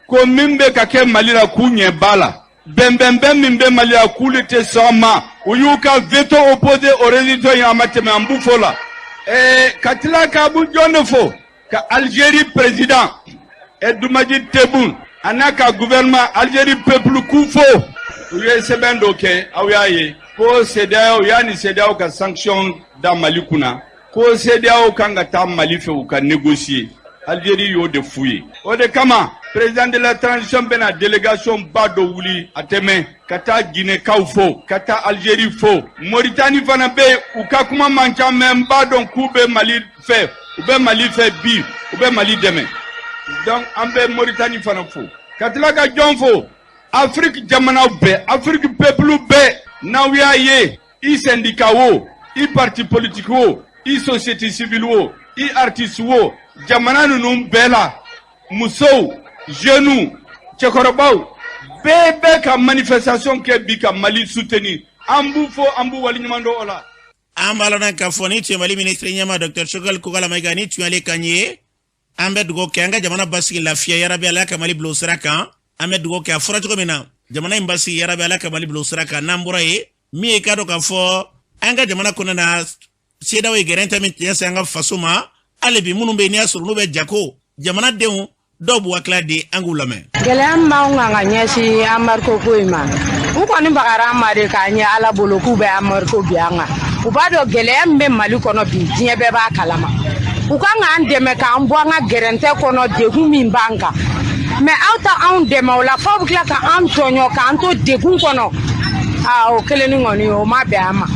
ko min bɛ ka kɛ Mali la, k'u ɲɛ b'a la, bɛnbɛnbɛn min bɛ Mali la, k'olu tɛ sɔn a ma. U y'u ka veto opposé o résolution in, a ma tɛmɛ. An b'u fo la. Ka tila k'a b'u jɔn de fo? Ka Algérie président Abdelmadjid Tebboune a n'a ka gouvernement, Algérie peuple, k'u fo. U ye sɛbɛn dɔ kɛ, aw y'a ye ko CEDEAO yanni CEDEAO ka sanction da Mali kunna, ko CEDEAO kan ka taa Mali fɛ, u ka négocier. Algérie y'o de f'u ye. O de kama président de la transition bɛna délégation ba dɔ wuli a tɛmɛ ka taa Guinée-kaw fo, ka taa Algérie fo. Mauritanie fana bɛ yen, u ka kuma man ca, mais n b'a dɔn k'u bɛ Mali fɛ, u bɛ Mali fɛ bi, u bɛ Mali dɛmɛ. Donc an bɛ Mauritanie fana fo. Ka tila ka jɔn fo? Afrique jamanaw bɛɛ, Afrique peuple bɛɛ. N'aw y'a ye, i syndicat wo, i parti politique wo, i société civile wo, i artiste wo, jamana ninnu bɛɛ la, musow, jeunes, cɛkɔrɔbaw, bɛɛ bɛ ka manifestation kɛ bi ka Mali soutenir. An b'u fo, an b'u waleɲuman dɔn o la. An b'a lɔn k'a fɔ ni tun ye Mali minisiri ɲɛmaa Dr Choguel Kokalla Maïga, ni tun y'ale kan ye. An bɛ dugawu kɛ an ka jamana basigi, lafiya, yarabi Ala ka Mali bila o sira kan. An bɛ dugawu kɛ, a fɔra cogo min na, jamana in basigi, yarabi Ala ka Mali bila o sira kan. N'an bɔra yen, min ye k'a dɔn k'a fɔ an ka jamana kɔnɔ na, CEDEAO ye gɛrɛntɛ min tiɲɛ se an ka faso ma, hali bi minnu bɛ yen n'i y'a sɔrɔ n'u bɛ jago, jamanadenw dɔw b'u hakilila di, an k'u lamɛn. Gɛlɛya min b'anw kan ka ɲɛsin embargo ko in ma, u kɔni bagara an ma de k'a ɲɛ Ala bolo k'u bɛ embargo bi an kan. U b'a dɔn gɛlɛya min bɛ Mali kɔnɔ bi, diɲɛ bɛɛ b'a kalama. U kan k'an dɛmɛ k'an bɔ an ka gɛrɛntɛ kɔnɔ, degun min b'an kan. Mais aw ta anw dɛmɛ o la, f'aw bɛ tila ka an tɔɲɔ k'an to degun kɔnɔ. Aa, o kelenni kɔni, o ma bɛn an ma.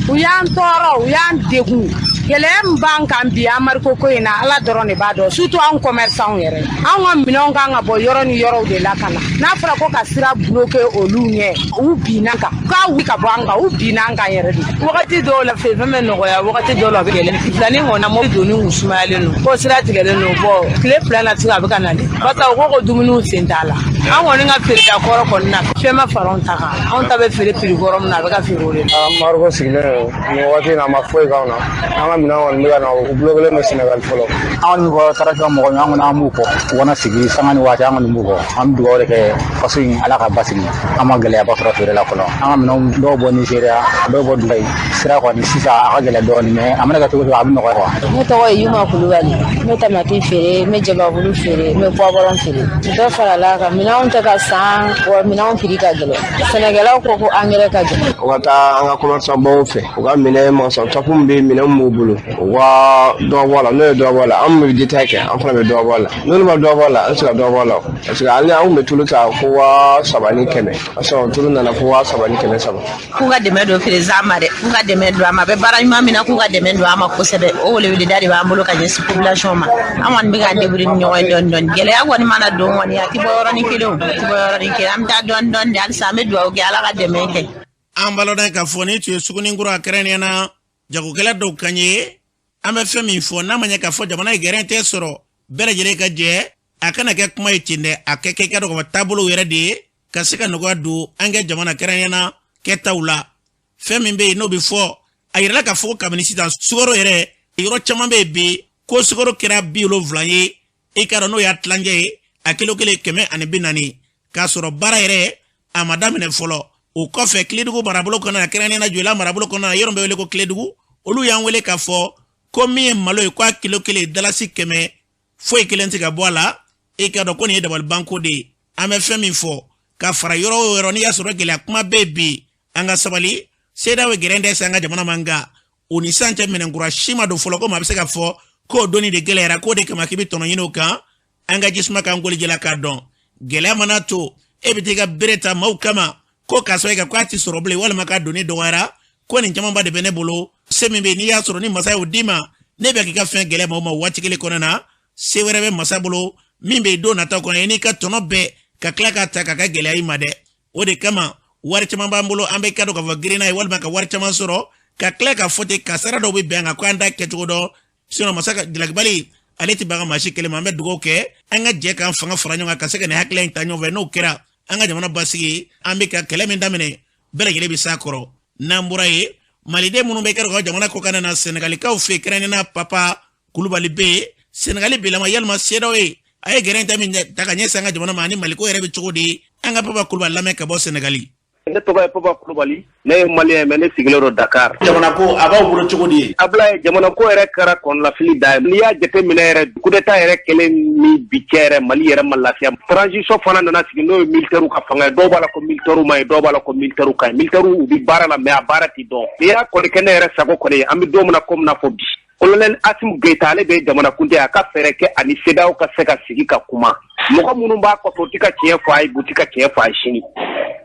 U y'an tɔɔrɔ, u y'an degun. Gɛlɛya min b'an kan bi embargo ko in na, Ala dɔrɔn de b'a dɔn, surtout anw commerçants yɛrɛ. Anw ka minɛnw kan ka bɔ yɔrɔ ni yɔrɔw de la ka na. N'a fɔra ko ka sira bloquer olu ɲɛ, u binna kan. K'a wuli ka bɔ an kan, u binna an kan yɛrɛ de. Wagati dɔw la feerefɛn bɛ nɔgɔya, wagati dɔw la a bɛ gɛlɛya. Filani kɔni mobili donni kun sumayalen don, ko sira tigɛlen don. Bɔn, tile 2 na sisan a bɛ ka na de, barisa u ko ko dumuniw sen t'a la. An kɔni ka feereta kɔrɔ kɔni na, fɛn ma fara anw ta kan. Anw ta bɛ feere prix kɔrɔ min na, a bɛ ka feere o de la. Embargo sigilen don nin wagati in na, a ma foyi k'anw na. An ka minɛn kɔni bɛ ka na, u bloquelen don Sénégal fɔlɔ. An kɔni bɛ transition mɔgɔ min, an kɔni an b'u kɔ. U kana sigi sanga ni waati, an kɔni b'u kɔ. An bɛ dugawu de kɛ faso in, Ala ka basigi. An ma gɛlɛyaba sɔrɔ feere la fɔlɔ. An ka minɛnw dɔw bɔ Nizeriya, dɔw bɔ Dubayi. Sira kɔni sisan a ka gɛlɛn dɔɔnin, mais a mana kɛ cogo o cogo, a bɛ nɔgɔya quoi. Ne tɔgɔ ye Yuma Kulubali. N bɛ tamati feere, n bɛ jababulu feere, n bɛ poivron feere. Dɔ farala kan, minɛnw tɛ ka san wa, minɛnw prix ka gɛlɛn. Sɛnɛkɛlaw ko ko angɛrɛ ka gɛlɛn. U ka taa an ka commerçant baw fɛ, u ka minɛn magasin top min bɛ, minɛn min b'u bolo, u ka dɔ bɔ a la. N'o ye dɔ bɔ a la, an bɛ détail kɛ, an fana bɛ dɔ bɔ a la. N'olu ma dɔ bɔ a la, an tɛ se ka dɔ bɔ a la, parce que hali an kun bɛ tulu ta fo 3100, ka sɔrɔ tulu nana fo 3300. K'u ka dɛmɛ don président ma dɛ, k'u ka dɛmɛ don a ma. A bɛ baara ɲuman min na, k'u ka dɛmɛ don a ma kosɛbɛ. O weleweleda de b'an bolo ka ɲɛsin population ma. An kɔni bɛ k'an débrouiller ni ɲɔgɔn ye dɔɔni dɔɔni. Gɛlɛya kɔni mana don kɔni, a tɛ bɔ yɔrɔnin kelen, o a tɛ bɔ yɔrɔnin kelen. An bɛ taa dɔɔni dɔɔni de halisa. An bɛ dugawu kɛ, Ala ka dɛmɛ kɛ. An b'a lɔn k'a fɔ nin tun ye Suguninkura, kɛrɛnkɛrɛnnenya na jagokɛla dɔw kan ye. An bɛ fɛn min fɔ, n'a ma ɲɛ k'a fɔ jamana ye gɛrɛn tɛ sɔrɔ, bɛɛ lajɛlen ka jɛ, a kana kɛ kuma ye ten dɛ, a kɛ kɛ i ka dɔn k'a fɔ taabolow yɛrɛ de ye ka se ka nɔgɔya don an ka jamana, kɛrɛnkɛrɛnnenya na kɛtaw la. Fɛn min bɛ yen n'o bɛ fɔ, a yirala k'a fɔ ko kabini sisan sukaro yɛrɛ, yɔrɔ caman bɛ yen bi ko sukaro kɛra 70 ye. I ka dɔn n'o y'a tilancɛ ye, a kilo kelen 140, k'a sɔrɔ baara yɛrɛ a ma daminɛ fɔlɔ. O kɔfɛ, Kiledugu marabolo kɔnɔ na, kɛrɛnkɛrɛnnenya na Joyila marabolo kɔnɔ na, yɔrɔ bɛ wele ko Kiledugu, olu y'an wele k'a fɔ ko min ye malo ye, ko a kilo kelen dalasi 100, foyi kelen tɛ ka bɔ a la. I ka dɔn ko nin ye dabalibanko de ye. An bɛ fɛn min fɔ ka fara yɔrɔ o yɔrɔ, n'i y'a sɔrɔ gɛlɛya kuma bɛ yen bi, an ka sabali. CEDEAO ye gɛrɛn dɛsɛ an ka jamana ma, nka o ni sisan cɛ minɛnkura si ma don fɔlɔ ko maa bɛ se ka fɔ k'o donni de gɛlɛyara, k'o de kama k'i bɛ tɔnɔ ɲini o kan. An ka jisuma k'an kolijɛla k'a dɔn, gɛlɛya mana to e bɛ t'i ka bere ta maaw kama ko k'a sɔrɔ e ka ko a ti sɔrɔ bilen, walima k'a donni dɔgɔyara, ko nin camanba de bɛ ne bolo. Se min bɛ yen, n'i y'a sɔrɔ ni masa y'o d'i ma, ne bɛ k'i ka fɛn gɛlɛya maaw ma waati kelen kɔnɔna na. Se wɛrɛ bɛ masa bolo min bɛ yen don nataw kɔnɔ, i n'i ka tɔnɔ bɛɛ ka tila k'a ta k'a ka gɛlɛya i ma dɛ. O de kama wari caman b'an bolo, an bɛ ka dɔn k'a fɔ girin n'a ye, walima ka wari caman sɔrɔ ka tila k'a fɔ ten kasara dɔw bɛ bɛn an kan ko an t'a kɛcogo dɔn. Sinon masa ka jalakibali, ale tɛ baga maa si kelen ma. An bɛ dugawu kɛ, an ka jɛ k'an fanga fara ɲɔgɔn kan ka se ka nin hakilila in ta ɲɔgɔn fɛ. N'o kɛra, an ka jamana basigi, an bɛ ka kɛlɛ min daminɛ, bɛɛ lajɛlen bɛ s'a kɔrɔ. N'an bɔra yen, maliden minnu bɛ kɛ ka jamana kɔkan na, Sɛnɛgalikaw fɛ, kɛrɛnkɛrɛnnenya Papa Kulubali bɛ yen Sɛnɛgali bilama. Yalima CEDEAO ye a ye gɛrɛn ta min ta ka ɲɛsin an ka jamana ma, ani Maliko yɛrɛ bɛ cogo di? An ka Papa Kulubali lamɛn ka bɔ Sɛnɛgali. Ne tɔgɔ ye Papa Kulubali, ne ye malien, mais ne sigilen don Dakar. Jamana ko a b'aw bolo cogo di? Ablaye, jamana ko yɛrɛ kɛra kɔnɔnafili da ye. N'i y'a jate minɛ yɛrɛ, coup d'état yɛrɛ kɛlen ni bi cɛ yɛrɛ, Mali yɛrɛ ma lafiya. Transition fana nana sigi, n'o ye militaire ka fanga ye. Dɔw b'a la ko militaire ma ye, dɔw b'a la ko militaire ka ɲi. Militaire u bɛ baara la, mais a baara ti dɔn. N'i y'a kɔni kɛ ne yɛrɛ sago kɔni ye, an bɛ don min na komi n'a fɔ bi, colonel Assimi Goïta, ale bɛ jamana kuntigi, a ka fɛɛrɛ kɛ ani CEDEAO ka se ka sigi ka kuma. Mɔgɔ minnu b'a kɔfɛ, u ti ka tiɲɛ fɔ a ye, u ti ka tiɲɛ fɔ a ye sini.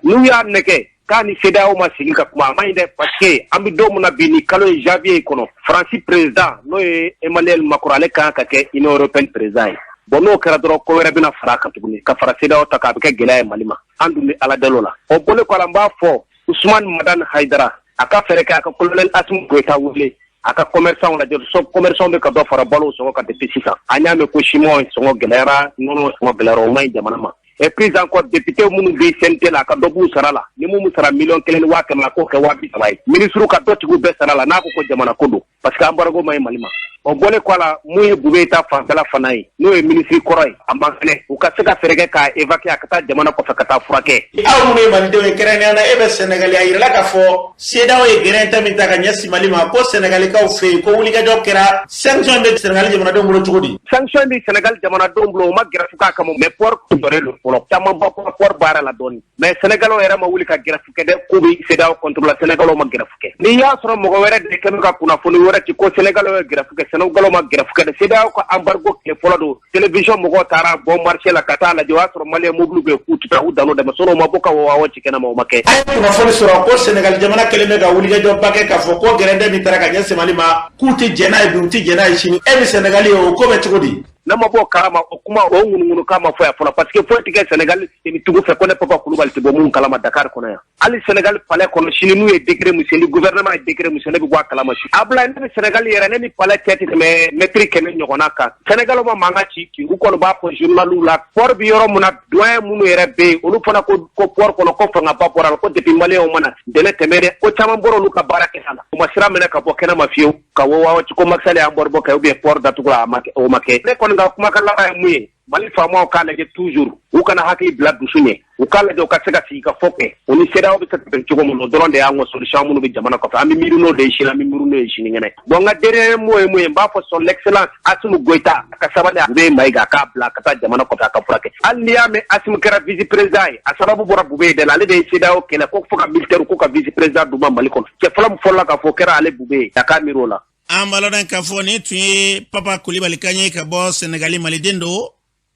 N'u y'a nɛgɛ k'a ni CEDEAO ma sigi ka kuma, a ma ɲi dɛ, parce que an bɛ don min na bi, ni kalo ye janvier kɔnɔ, Faransi président, n'o ye Emmanuel Macron, ale kan ka kɛ Union européenne président ye. Bon, n'o kɛra dɔrɔn, ko wɛrɛ bɛna fara a kan tuguni ka fara CEDEAO ta kan, a bɛ kɛ gɛlɛya ye Mali ma. An dun bɛ Ala deli o la. O bɔlen kɔ a la, n b'a fɔ Usumani Madani Hayidara, a ka fɛɛrɛ kɛ a ka colonel Assimi Goïta wele, a ka commerçant lajɛ. So commerçant bɛ ka dɔ fara balo sɔngɔ kan depuis sisan. An y'a mɛn ko ciment sɔngɔ gɛlɛyara, nɔnɔ sɔngɔ gɛlɛyara, o ma ɲi jamana ma. Et puis encore, député minnu bɛ CNT la, a ka dɔ b'u sara la. Ni mun sara 1 100 000, a k'o kɛ 30 000 ye. Ministre ka dɔ tigiw bɛɛ sara la, n'a ko ko jamana ko don, parce que embargo ma ɲi Mali ma. O bɔlen kɔ a la, mun ye Bube ta fanfɛla fana ye, n'o ye ministre kɔrɔ ye, a man kɛnɛ, u ka se ka fɛɛrɛ kɛ k'a évacuer, a ka taa jamana kɔfɛ ka taa furakɛ. Aw minnu ye malidenw ye, kɛrɛnkɛrɛnnenya na e bɛ Sɛnɛgali, a yirala k'a fɔ CEDEAO ye gɛrɛn ta min ta ka ɲɛsin Mali ma, ko Sɛnɛgalikaw fɛ yen ko wulikajɔ kɛra. Sanction bɛ Sɛnɛgali jamanadenw bolo cogo di? Sanction bɛ Sɛnɛgali jamanadenw bolo, u ma grève k'a kama, mais port jɔlen don fɔlɔ. Caman ba port baara la dɔɔni, mais Sɛnɛgaliw yɛrɛ ma wuli ka grève kɛ dɛ, k'u bɛ CEDEAO contre la. Sɛnɛgaliw ma grève kɛ. N'i y'a sɔrɔ mɔgɔ wɛrɛ de kɛlen ka kunnafoni wɛrɛ wɛrɛ ci ko Sénégal ye grève kɛ, Sénégal ma grève kɛ dɛ. CEDEAO ka embargo tile fɔlɔ don, télévision mɔgɔw taara bon marché la ka taa lajɛ, o y'a sɔrɔ maliyɛn mobili bɛ yen k'u tɛ taa, u dan'o dama, sinon u ma bɔ ka wawa ci kɛnɛma, o ma kɛ. An ye kunnafoni sɔrɔ ko Senegali jamana kɛlen bɛ ka wulikajɔba kɛ k'a fɔ ko gɛrɛndɛ min taara ka ɲɛsin Mali ma, k'u tɛ jɛn n'a ye bi, u tɛ jɛn n'a ye sini. E bɛ Senegali ye, o ko bɛ cogo di? Ne ma bɔ o kalama, o kuma o ŋunuŋunukan ma fɔ yan fɔlɔ, parce que foyi tɛ kɛ Senegal tenitigiw fɛ ko ne Papa Kulubali tɛ bɔ mun kalama Dakar kɔnɔ yan. Hali Senegal palais kɔnɔ sini n'u ye décret min signé, ni gouvernement ye décret min signé, ne bɛ bɔ a kalama sini. Abulaye, ne bɛ Senegal yɛrɛ, ne ni palais cɛ tɛ tɛmɛ mètre 100 ɲɔgɔnna kan. Senegal ma mankan ci, u kɔni b'a fɔ journaliw la, port bɛ yɔrɔ min na, douane minnu yɛrɛ bɛ yen, olu fana ko ko port kɔnɔ ko fangaba bɔra la, ko depuis maliyɛnw ma na dɛmɛ tɛmɛ dɛ, ko caman bɔra olu ka baara kɛ la. U ma sira minɛ ka bɔ kɛnɛma fiyewu ka wawa ci ko Macky Sall y'an bɔ kɛ ou bien port datugura, a ma kɛ, o ma kɛ. Ne kɔni ka kumakan laban ye mun ye? Mali faamaw k'a lajɛ toujours, u kana hakili bila dusu ɲɛ, u k'a lajɛ u ka se ka sigi ka fɔ kɛ, u ni CEDEAO bɛ se ka bɛn cogo min na, o dɔrɔn de y'an ka solution. Minnu bɛ jamana kɔfɛ, an bɛ miiri n'o de ye sini, an bɛ miiri n'o ye sinikɛnɛ. Bon, n ka dernier mot ye mun ye? N b'a fɔ son excellence Assimi Goïta a ka sabali, a bɛ Mayiga a k'a bila ka taa jamana kɔfɛ a ka furakɛ. Hali n'i y'a mɛn Assimi kɛra vice président ye, a sababu bɔra Boubèye de la. Ale de ye CEDEAO kɛlɛ ko fo ka militaire ko ka vice président d'u ma Mali kɔnɔ. Cɛ fɔlɔ min fɔlɔla k'a fɔ o kɛra ale Boubèye, a k'a miiri o la. An b'a lɔn k'a fɔ nin tun ye Papa Kulibali kan ye ka bɔ Senegali, maliden don.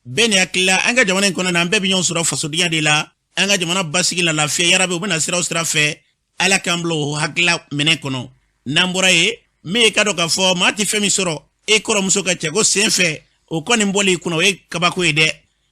Bɛɛ ni hakilila, an ka jamana in kɔnɔ na, an bɛɛ bɛ ɲɔgɔn sɔrɔ fasodenya de la. An ka jamana basigi la, lafiya yarabi, u bɛna sira o sira fɛ, Ala k'an bila o hakilila minɛ kɔnɔ. N'an bɔra yen, min ye ka dɔn k'a fɔ maa tɛ fɛn min sɔrɔ e kɔrɔmuso ka cɛko sen fɛ, o kɔni bɔli i kunna, o ye kabako ye dɛ.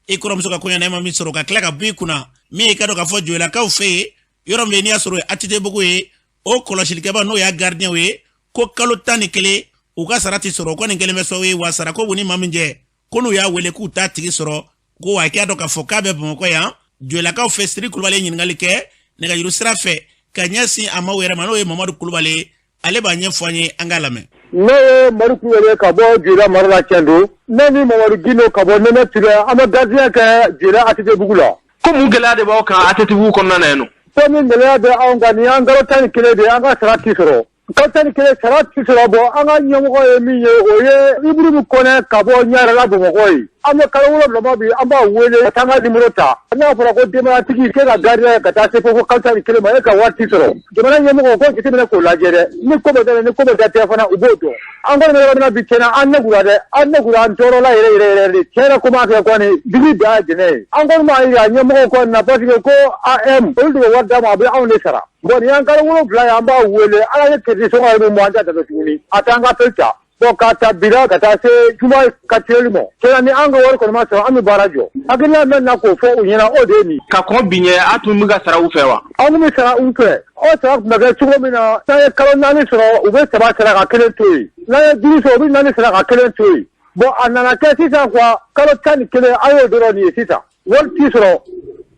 I kɔrɔmuso ka kɔɲɔ na, e ma min sɔrɔ, ka tila ka bɔ i kunna. Min ye ka dɔn k'a fɔ Joyilakaw fɛ yen, yɔrɔ min n'i y'a sɔrɔ o ye ATT-bugu ye, o kɔlɔsilikɛba n'o y'a gardien ye, ko kalo 11 u ka sara tɛ sɔrɔ, o kɔni kɛlen bɛ sababu ye wa sarako b'u ni maa min jɛ, ko n'u y'a wele k'u t'a tigi sɔrɔ, ko wa k'a dɔn k'a fɔ k'a bɛ Bamakɔ yan Joyilakaw fɛ. Siri Kulubali ye ɲininkali kɛ nɛgɛjuru sira fɛ ka ɲɛsin a maaw yɛrɛ ma, n'o ye Mamadu Kulubali ye, ale b'a ɲɛfɔ an ye, an k'a lamɛn. Ne ye Madu Kulubali ye ka bɔ Joyila mara la Cɛndo. Ne ni Mamadu Gindo ka bɔ Nɛnɛ Ture, an bɛ gardien kɛ Joyila ATT-bugu la. Ko mun gɛlɛya de b'aw kan ATT-bugu kɔnɔna na yen nɔ? Fɛn min gɛlɛya bɛ anw kan, nin y'an kalo 11 de ye, an ka sara ti sɔrɔ. Kalo 11 sara ti sɔrɔ. Bɔ an ka ɲɛmɔgɔ ye min ye, o ye Iburimu Kɔnɛ ka bɔ Ɲarela Bamakɔ ye. An bɛ kalo 7 ma bi, an b'a wele ka taa an ka nimoro ta. N'a fɔra ko denbayatigi k'e ka gardien ka taa se fo kalo 11 ma, e ka wari ti sɔrɔ. Jamana ɲɛmɔgɔ k'o jateminɛ k'o lajɛ dɛ. Ni ko bɛ daminɛ, ni ko bɛ datigɛ fana, u b'o dɔn. An kɔni bɛ yɔrɔ min na bi, tiɲɛna an negura dɛ, an negura, an tɔɔrɔla yɛrɛ yɛrɛ yɛrɛ de. Tiɲɛ yɛrɛ ko m'a kɛ kɔni, digi dan ye jɛnɛ ye. An kɔni b'a yira ɲɛmɔgɔw kɔni na, parce que ko AM olu de bɛ wari d'a ma, a bɛ anw de sara. Bon, nin y'an kalo 7 ye, an b'a wele, ala ye crédit sɔngɔ ye min bɔ, an t'a dɛmɛ tuguni, a t'an ka appel ta. Bon, k'a ta bi la ka taa se juma ka tireli ma, tiɲɛna ni an ka wari kɔni ma sɔrɔ, an bɛ baara jɔ. Hakilina min na k'o fɔ u ɲɛna, o de ye nin. Ka kɔn bi ɲɛ, a tun bɛ ka sara u fɛ wa? An tun bɛ sara u fɛ. O sara tun bɛ kɛ cogo min na, n'an ye kalo 4 sɔrɔ, u bɛ 3 sara ka kelen to yen. N'an ye 5 sɔrɔ, u bɛ 4 sara ka kelen to yen. Bon, a nana kɛ sisan quoi, kalo 11 an y'o dɔrɔn nin ye sisan. Wari ti sɔrɔ,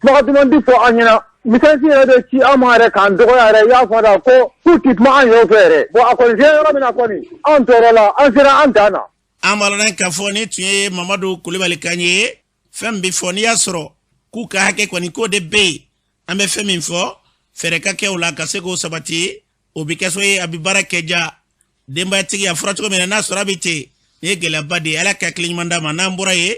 kumakan duman ti fɔ an ɲɛna. Message yɛrɛ bɛ ci an ma yɛrɛ k'an dɔgɔya yɛrɛ, i y'a fɔ da ko k'u ti kuma an yɛrɛ fɛ yɛrɛ. Bon, a kɔni sera yɔrɔ min na kɔni, an tɔɔrɔla, an sera an dan na. An b'a lɔn k'a fɔ nin tun ye Mamadu Kulibali kan ye. Fɛn min bɛ fɔ, n'i y'a sɔrɔ k'u ka hakɛ kɔni k'o de bɛ yen, an bɛ fɛn min fɔ, fɛɛrɛ ka kɛ o la ka se k'o sabati, o bɛ kɛ so ye, a bɛ baara kɛ ja denbayatigi a fɔra cogo min na, n'a sɔrɔ a bɛ ten, nin ye gɛlɛyaba de ye. Ala ka hakili ɲuman d'a ma. N'an bɔra yen,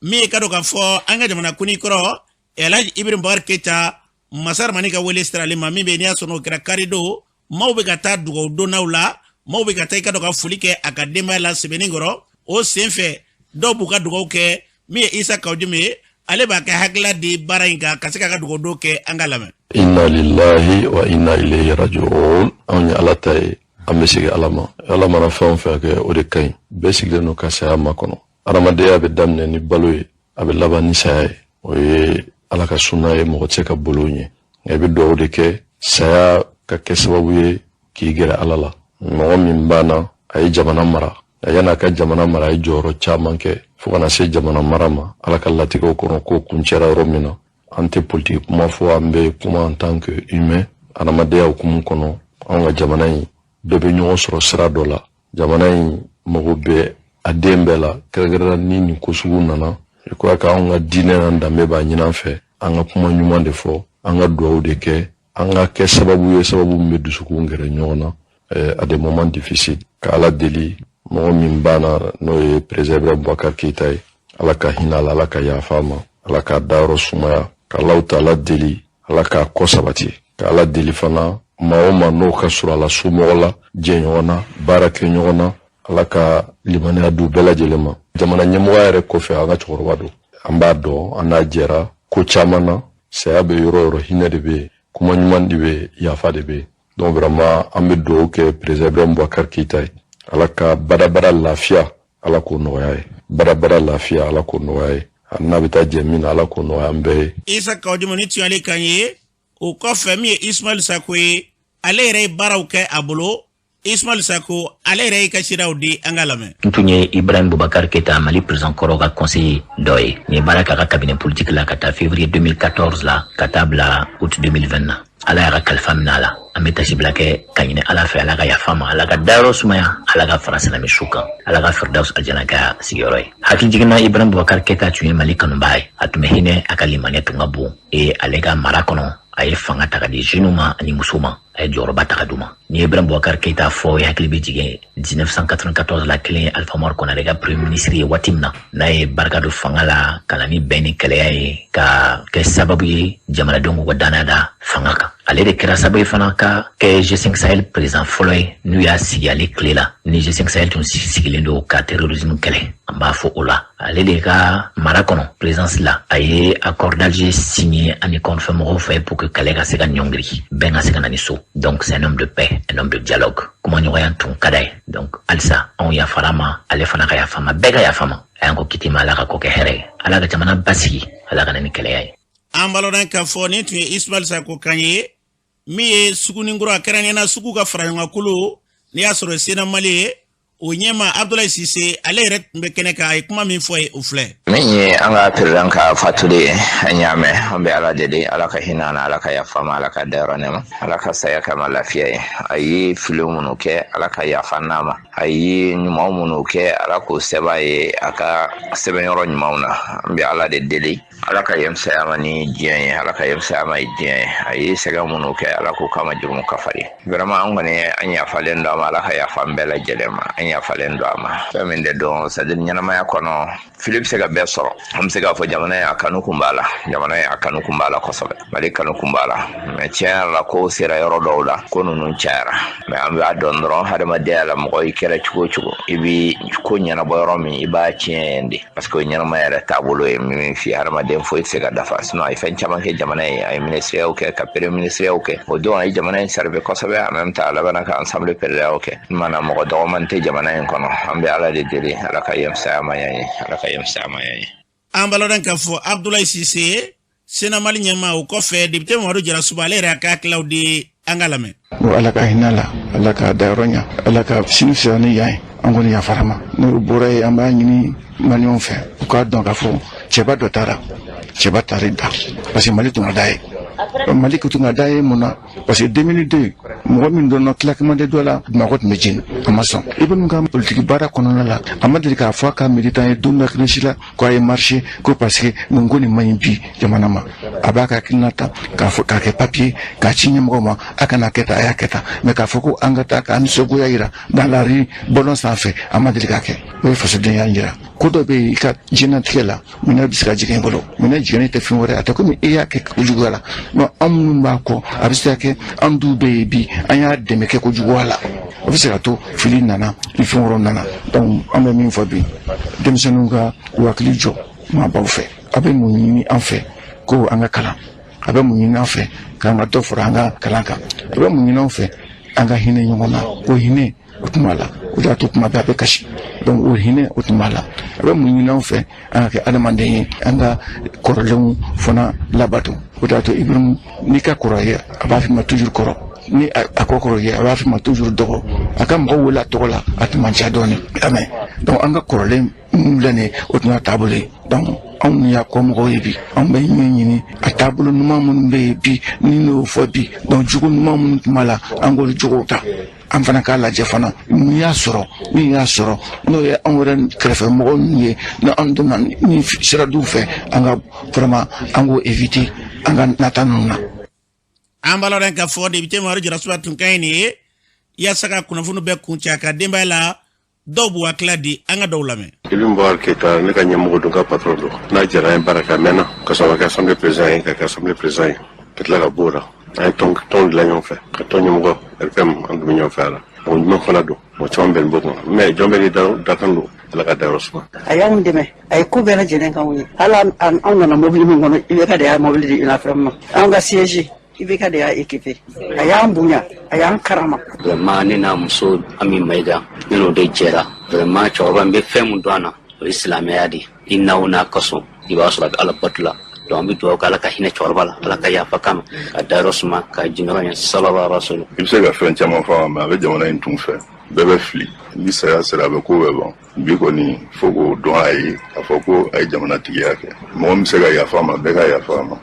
min ye ka dɔn k'a fɔ an ka jamana kuntigi kɔrɔ Elhaji Ibrahim Boubacar Keita, Masa Ramani ka wele sira ale ma, min bɛ n'i y'a sɔrɔ n'o kɛra karidon, maaw bɛ ka taa dugawu donnaw la, maaw bɛ ka taa i ka dɔn ka foli kɛ a ka denbaya la Sebenikɔrɔ. O senfɛ dɔw b'u ka dugawu kɛ. Min ye Isa Kawu Jim ye, ale b'a ka hakilila di baara in kan ka se k'a ka dugawu don kɛ, an ka lamɛn. Inna lillahi wa inna ilayhi raji'un. Anw ye Ala ta ye, an bɛ segin Ala ma. Ala mana fɛn o fɛn kɛ, o de ka ɲi. Bɛɛ sigilen don ka saya makɔnɔ. Adamadenya bɛ daminɛ ni balo ye, a bɛ laban ni saya ye. O ye Ala ka suna ye, mɔgɔ tɛ se ka bolo ɲɛ. Nka i bɛ dugawu de kɛ saya ka kɛ sababu ye k'i gɛrɛ Ala la. Mɔgɔ min banna, a ye jamana mara. A yan'a ka jamana mara, a ye jɔyɔrɔ caman kɛ fo kana se jamana mara ma. Ala ka latigɛw kɔnɔ, ko kuncɛra yɔrɔ min na, an tɛ politiki kuma fɔ, an bɛ kuma en tant que humain, adamadenya hukumu kɔnɔ. Anw ka jamana in bɛɛ bɛ ɲɔgɔn sɔrɔ sira dɔ la. Jamana in mago bɛ a den bɛɛ la, kɛrɛnkɛrɛnnenya ni nin ko sugu nana. Je crois que anw ka diinɛ n'an danbe b'a ɲini an fɛ, an ka kuma ɲuman de fɔ, an ka dugawu de kɛ, an ka kɛ sababu ye, sababu min bɛ dusukun gɛrɛ ɲɔgɔn na à des moments difficiles. Ka Ala deli, mɔgɔ min banna, n'o ye président Ibrahim Boubacar Keita ye, Ala ka hinɛ a la, Ala ka yafa a ma, Ala k'a dayɔrɔ sumaya. Ka Alahu Taala deli, Ala k'a kɔ sabati. Ka Ala deli fana, Maa o maa n'o ka surun a la, somɔgɔ la, jɛɲɔgɔn na, baarakɛɲɔgɔn na, Ala ka limaniya d'u bɛɛ lajɛlen ma. Jamana ɲɛmɔgɔya yɛrɛ kɔfɛ, an ka cɛkɔrɔba don, an b'a dɔn, an n'a jɛra ko caman na. Saya bɛ yɔrɔ o yɔrɔ, hinɛ de bɛ yen, kuma ɲuman de bɛ yen, yafa de bɛ yen. Donc vraiment an bɛ dugawu kɛ président Ibrahim Boubacar Keita ye. Ala ka badabada lafiya, Ala k'o nɔgɔya ye. Badabada lafiya, Ala k'o nɔgɔya ye. A n'a bɛ taa jɛ min na, Ala k'o nɔgɔya an bɛɛ ye. Isa Kawu Jimo, nin tun y'ale kan ye. O kɔfɛ, min ye Ismail Sako ye, ale yɛrɛ ye baaraw kɛ a bolo. Ismail Sako, ale yɛrɛ y'i ka seereyaw di, an ka lamɛn. N tun ye Ibrahim Boubacar Keita, Mali président kɔrɔ ka conseiller dɔ ye. N ye baara k'a ka cabinet politique la ka taa février 2014 la ka taa bila août 2020 na. Ala y'a ka kalifa minɛ a la. An bɛ tasibila kɛ ka ɲini Ala fɛ, Ala ka yafa ma, Ala ka dayɔrɔ sumaya, Ala ka fara silamɛ su kan, Ala ka Firdaus aljana k'a sigiyɔrɔ ye. Hakili jiginna, Ibrahim Boubacar Keita tun ye Mali kanubaa ye. A tun bɛ hinɛ, a ka limaniya tun ka bon. E ale ka mara kɔnɔ, a ye fanga ta ka di jeunes ma ani musow ma, a ye jɔyɔrɔba ta ka d'u ma. Ni ye Ibrahim Boubacar Keita fɔ, i hakili bɛ jigin 1994 la kelen Alpha Oumar Konaré ka premier ministre ye waati min na, n'a ye barika don fanga la ka na ni bɛn ni kɛlɛya ye, ka kɛ sababu ye jamanadenw k'u ka danaya da fanga kan. Ale de kɛra sababu ye fana ka kɛ G5 Sahel président fɔlɔ ye n'u y'a sigi ale tile la, ni G5 Sahel tun sigilen don ka terrorisme kɛlɛ. An b'a fɔ o la, ale de ka mara kɔnɔ, présidence la, a ye accord d'Alger signé ani kɔnfɛmɔgɔw fɛ pour que kɛlɛ ka se ka ɲɔngiri, bɛn ka se ka na ni so. Donc c'est un homme de paix, un homme de dialogue. Kumaɲɔgɔnya tun ka d'a ye. Donc halisa anw yafara ma, ale fana ka yafa ma, bɛɛ ka yafa ma. A y'an ko kiti ma, Ala ka ko kɛ hɛrɛ ye, Ala ka jamana basigi, Ala ka na ni kɛlɛya ye. An b'a k'a fɔ nin tun ye Ismail Sako kan ye. Min ye Suguninkura, kɛrɛnkɛrɛnnenya sugu ka faraɲɔgɔnkulu, n'i y'a sɔrɔ Sena Mali ye, o ɲɛma Abdoulaye Cissé, ale yɛrɛ tun bɛ kɛnɛ kan. A ye kuma min fɔ ye, o filɛ. Min ye an ka président ka fatuli ye, an y'a mɛn. An bɛ Ala deli, Ala ka hinɛ na, Ala ka yafa ma, Ala ka dayɔrɔ nɛma, Ala ka saya kama lafiya ye. A ye fili minnu kɛ, Ala ka yafa n'a ma. A ye ɲuman minnu kɛ, Ala k'o sɛbɛn ye a ka sɛbɛnyɔrɔ ɲumanw na. An bɛ Ala de deli, Ala ka yen saya ma ni diɲɛ ye, Ala ka yen saya ma ye diɲɛ ye. A ye sɛgɛn minnu kɛ, Ala k'o kama jurumu kafari. Vraiment an kɔni, an yafalen don a ma. Ala ka yafa an bɛɛ lajɛlen ma. An yafalen don a ma. Fɛn min de don, c'est à dire ɲɛnamaya kɔnɔ, fili bɛ se ka bɛɛ sɔrɔ. An bɛ se k'a fɔ jamana ye, a kanu kun b'a la, jamana ye, a kanu kun b'a la kosɛbɛ. Mali kanu kun b'a la, mais tiɲɛ yɛrɛ la, ko sera yɔrɔ dɔw la, ko ninnu cayara. Mais an b'a dɔn dɔrɔn, hadamadenya la, mɔgɔ i kɛra cogo o cogo, i bi ko ɲɛnabɔ yɔrɔ min, i b'a tiɲɛ yen de, parce que o ɲɛnamaya yɛrɛ taabolo ye min f'i ye. Hadamaden foyi tɛ se ka dafa. Sinon a ye fɛn caman kɛ jamana ye. A ye ministeriyaw kɛ, ka premier ministeriyaw kɛ. O don a ye jamana in servi kosɛbɛ. En même temps a labanna ka ensemble président kɛ. Mana mɔgɔ dɔgɔman tɛ jamana in kɔnɔ. An bɛ Ala de deli, Ala ka yen fisaya ma yan ye, Ala ka yen fisaya ma yan ye. An b'a dɔn k'a fɔ Abdoulaye Cissé, Sena Mali ɲɛma. O kɔfɛ, député Mamadu Jarasuba, ale yɛrɛ y'a ka hakililaw di, an ka lamɛn. Ko Ala ka hinɛ la, Ala ka dayɔrɔ ɲa, Ala ka sini fisaya ni yan ye. An kɔni yafara ma. N'o bɔra yen, an b'a ɲini maliyɛnw fɛ, u k'a dɔn k'a fɔ cɛba dɔ taara, cɛba taara da, parce que Mali tun ka d'a ye. Mali tun ka d'a ye mun na? Parce que 2002, mɔgɔ min donna claquement de doigts la, Bamakɔ tun bɛ jeni, a ma sɔn. I bɛ ka politiki baara kɔnɔna la, a ma deli k'a fɔ a ka militant ye don dɔ kelen si la ko a ye marché ko parce que nin ko nin man ɲi bi jamana ma. A b'a ka hakilina ta k'a fɔ, k'a kɛ papier, k'a ci ɲɛmɔgɔ ma: a kana kɛ tan, a y'a kɛ tan. Mais k'a fɔ ko an ka taa k'an nisɔngoya yira dans la rue, bɔlɔn sanfɛ, a ma deli k'a kɛ. O ye fasodenya yira. Ko dɔ bɛ yen, i ka diɲɛnatigɛ la, minɛ bɛ se ka jigin i bolo. Minɛ jiginni tɛ fɛn wɛrɛ, a tɛ komi e y'a kɛ kojuguya la. Mais an minnu b'a kɔ, a bɛ se ka kɛ an du bɛ yen bi, an y'a dɛmɛ kɛ kojuguya la, o bɛ se ka to fili nana ni fɛn wɛrɛw nana. Donc an bɛ min fɔ bi, denmisɛnninw ka u hakili jɔ maabaw fɛ. A bɛ mun ɲini an fɛ? Ko an ka kalan. A bɛ mun ɲini an fɛ? K'an ka dɔ fara an ka kalan kan. A bɛ mun ɲini an fɛ? An ka hinɛ ɲɔgɔn na. O hinɛ, o tun b'a la. O de y'a to kuma bɛɛ a bɛ kasi. Donc o hinɛ, o tun b'a la. A bɛ mun ɲini an fɛ? An ka kɛ adamaden ye, an ka kɔrɔlenw fana labato. O de y'a to Ibrahim, n'i ka kɔrɔ ye, a b'a f'i ma toujours kɔrɔ. Ni a kɔ kɔrɔ ye, a b'a f'i ma toujours dɔgɔ. A ka mɔgɔw wele a tɔgɔ la, a tun man ca dɔɔnin mɛ. Donc an ka kɔrɔlen minnu filɛ nin ye, o tun y'a taabolo ye. Donc anw y'a kɔ mɔgɔw ye bi, anw bɛ ɲɛ ɲini a taabolo ɲuman minnu bɛ yen bi, ni n'o fɔ bi. Donc jogo ɲuman minnu tun b'a la, an k'olu jogow ta, an fana k'a lajɛ fana mun y'a sɔrɔ, min y'a sɔrɔ, n'o ye anw yɛrɛ kɛrɛfɛ mɔgɔw ninnu ye. Ni an donna ni sira duw fɛ, an ka vraiment an k'o éviter an ka nata ninnu na. An b'a lɔn k'a fɔ député Mamadu Jarasuba tun ka ɲi nin ye. Yaasa ka kunnafoni bɛɛ kuncɛ, a ka denbaya la dɔw b'u hakilila di, an ka dɔw lamɛn. Ibrahim Boubacar Keita, ne ka ɲɛmɔgɔ don, ka patron don. N'a jɛra, an ye baara kɛ a mɛnna, ka sɔrɔ ka kɛ assemblée président ye, ka kɛ assemblée président ye, ka tila ka b'o la. An ye tɔn tɔn dilan ɲɔgɔn fɛ, ka tɔn ɲɛmɔgɔ RPM, an tun bɛ ɲɔgɔn fɛ a la. Mɔgɔ ɲuman fana don, mɔgɔ caman bɛn b'o kan, mais jɔn bɛɛ n'i dakan don. Ala ka dayɔrɔ suma. A y'anw dɛmɛ, a ye ko bɛɛ lajɛlen k'anw ye. Hali anw nana mobili min kɔnɔ, IBK de y'a mobili di UNAFEM ma. Anw ka siège, IBK de y'a équipé. A y'an bonya, a y'an karama. Vraiment, ne n'a muso Ami Mayiga, ne n'o de jɛra. Vraiment, cɛkɔrɔba n bɛ fɛn min dɔn a na, o ye silamɛya de ye. I n'aw n'a kasɔn, i b'a sɔrɔ a bɛ Ala bato la. Donc an bɛ dugawu kɛ, Ala ka hinɛ cɛkɔrɔba la, Ala ka yafa k'a ma, ka dayɔrɔ suma, ka jinyɔrɔ ɲɛ salala rasulu. I bɛ se ka fɛn caman fɔ a ma, mais a bɛ jamana in tun fɛ. Bɛɛ bɛ fili, ni saya sera, a bɛ ko bɛɛ ban. Bi kɔni, fo k'o dɔn a ye k'a fɔ ko a ye jamana tigiya kɛ. Mɔgɔ min bɛ se ka yafa a ma, bɛɛ ka yafa a ma.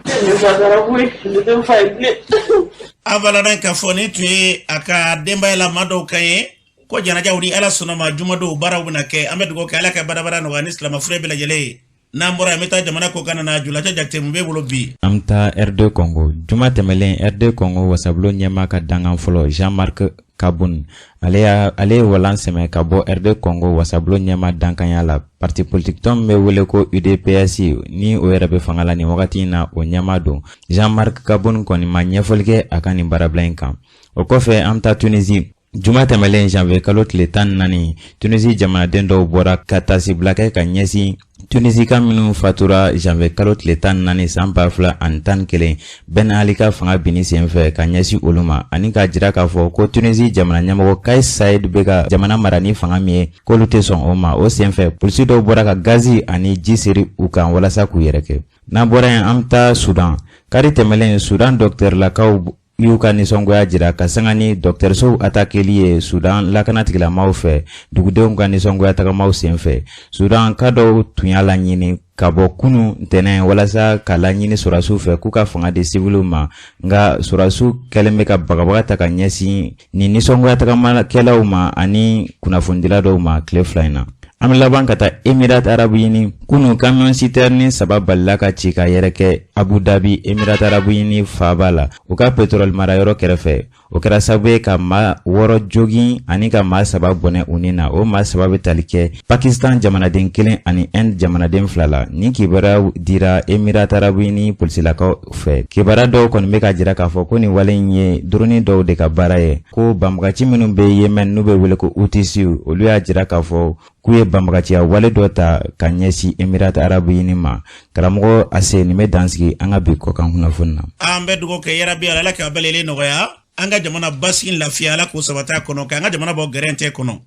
An balana k'a fɔ nin tun ye a ka denbaya la maa dɔw kan ye ko janajaw, ni Ala sɔnna ma, jumadon baaraw bɛna kɛ. An bɛ dugawu kɛ, Ala ka badabada nɔgɔya ni silamɛfure bɛɛ lajɛlen ye. N'an bɔra yen, an bɛ taa jamana kɔkan na. Julacɛ Jakite, mun b'e bolo bi? An bɛ taa RD Congo. Juma tɛmɛlen, RD Congo wasabulon ɲɛmaa ka dankan fɔlɔ, Jean-Marc Kabund, ale ye walan sɛmɛ ka bɔ RD Congo wasabulon ɲɛmaa dankanya la. Parti politique tɔn min bɛ wele ko UDPS, ni o yɛrɛ bɛ fanga la nin wagati in na, o ɲɛmaa don. Jean-Marc Kabund kɔni ma ɲɛfɔli kɛ a ka nin baarabila in kan. O kɔfɛ, an bɛ taa Tunisie. Juma tɛmɛlen, janvier kalo tile 14, Tunisi jamanaden dɔw bɔra ka tasibila kɛ ka ɲɛsin Tunisika minnu fatura janvier kalo tile 14 san 2011, Ben Ali ka fanga binni senfɛ, ka ɲɛsin olu ma, ani k'a jira k'a fɔ ko Tunisi jamana ɲɛmɔgɔ Kais Saied bɛ ka jamana mara ni fanga min ye, k'olu tɛ sɔn o ma. O senfɛ, polisi dɔw bɔra ka gazi ani ji seri u kan walasa k'u yɛrɛ kɛ. N'an bɔra yen, an bɛ taa Sudan. Kari tɛmɛlen, Sudan dɔgɔtɛrilakaw y'u ka nisɔngoya jira ka sanga ni dɔgɔtɔrɔsow atakeli ye Sudan lakanatigilamaw fɛ, dugudenw ka nisɔngoya tagamaw senfɛ. Sudan ka dɔw tun y'a laɲini ka bɔ kunu ntɛnɛn walasa ka laɲini sɔrɔdasiw fɛ k'u ka fanga di siwiliw ma, nka sɔrɔdasiw kɛlen bɛ ka bagabaga ta ka ɲɛsin nin nisɔngoya tagamakɛlaw ma ani kunnafonidila dɔw ma tile 2 in na. An bɛ laban ka taa Emirat Arabu Uni. Kunu, camion citerne saba balila ka ci ka yɛrɛkɛ Abu Dhabi, Emirat Arabu Uni faaba la, u ka pétrole marayɔrɔ kɛrɛfɛ. O kɛra sababu ye ka maa 6 jogin ani ka maa 3 bɔnɛ u ni na. O maa 3 bɛ tali kɛ Pakistan jamanaden kelen ani Inde jamanaden 2 la. Nin kibaruyaw dira Emirat Arabu Uni polisilakaw fɛ. Kibaruya dɔw kɔni bɛ ka jira k'a fɔ ko nin wale in ye drone dɔw de ka baara ye, ko banbagaci minnu bɛ Yemen, n'u bɛ wele ko Houthis, olu y'a jira k'a fɔ k'u ye banbagaciya wale dɔ ta ka ɲɛsin Emirat Arabu Uni ma. Karamɔgɔ Ase, nin bɛ dansigi an ka bi kɔkan kunnafoni na. An bɛ dugawu kɛ, yarabi Ala k'a bɛɛ lajɛlen nɔgɔya. An ka jamana basigi, lafiya, Ala k'o sabati a kɔnɔ, k'an ka jamana bɔ gɛrɛntɛ kɔnɔ.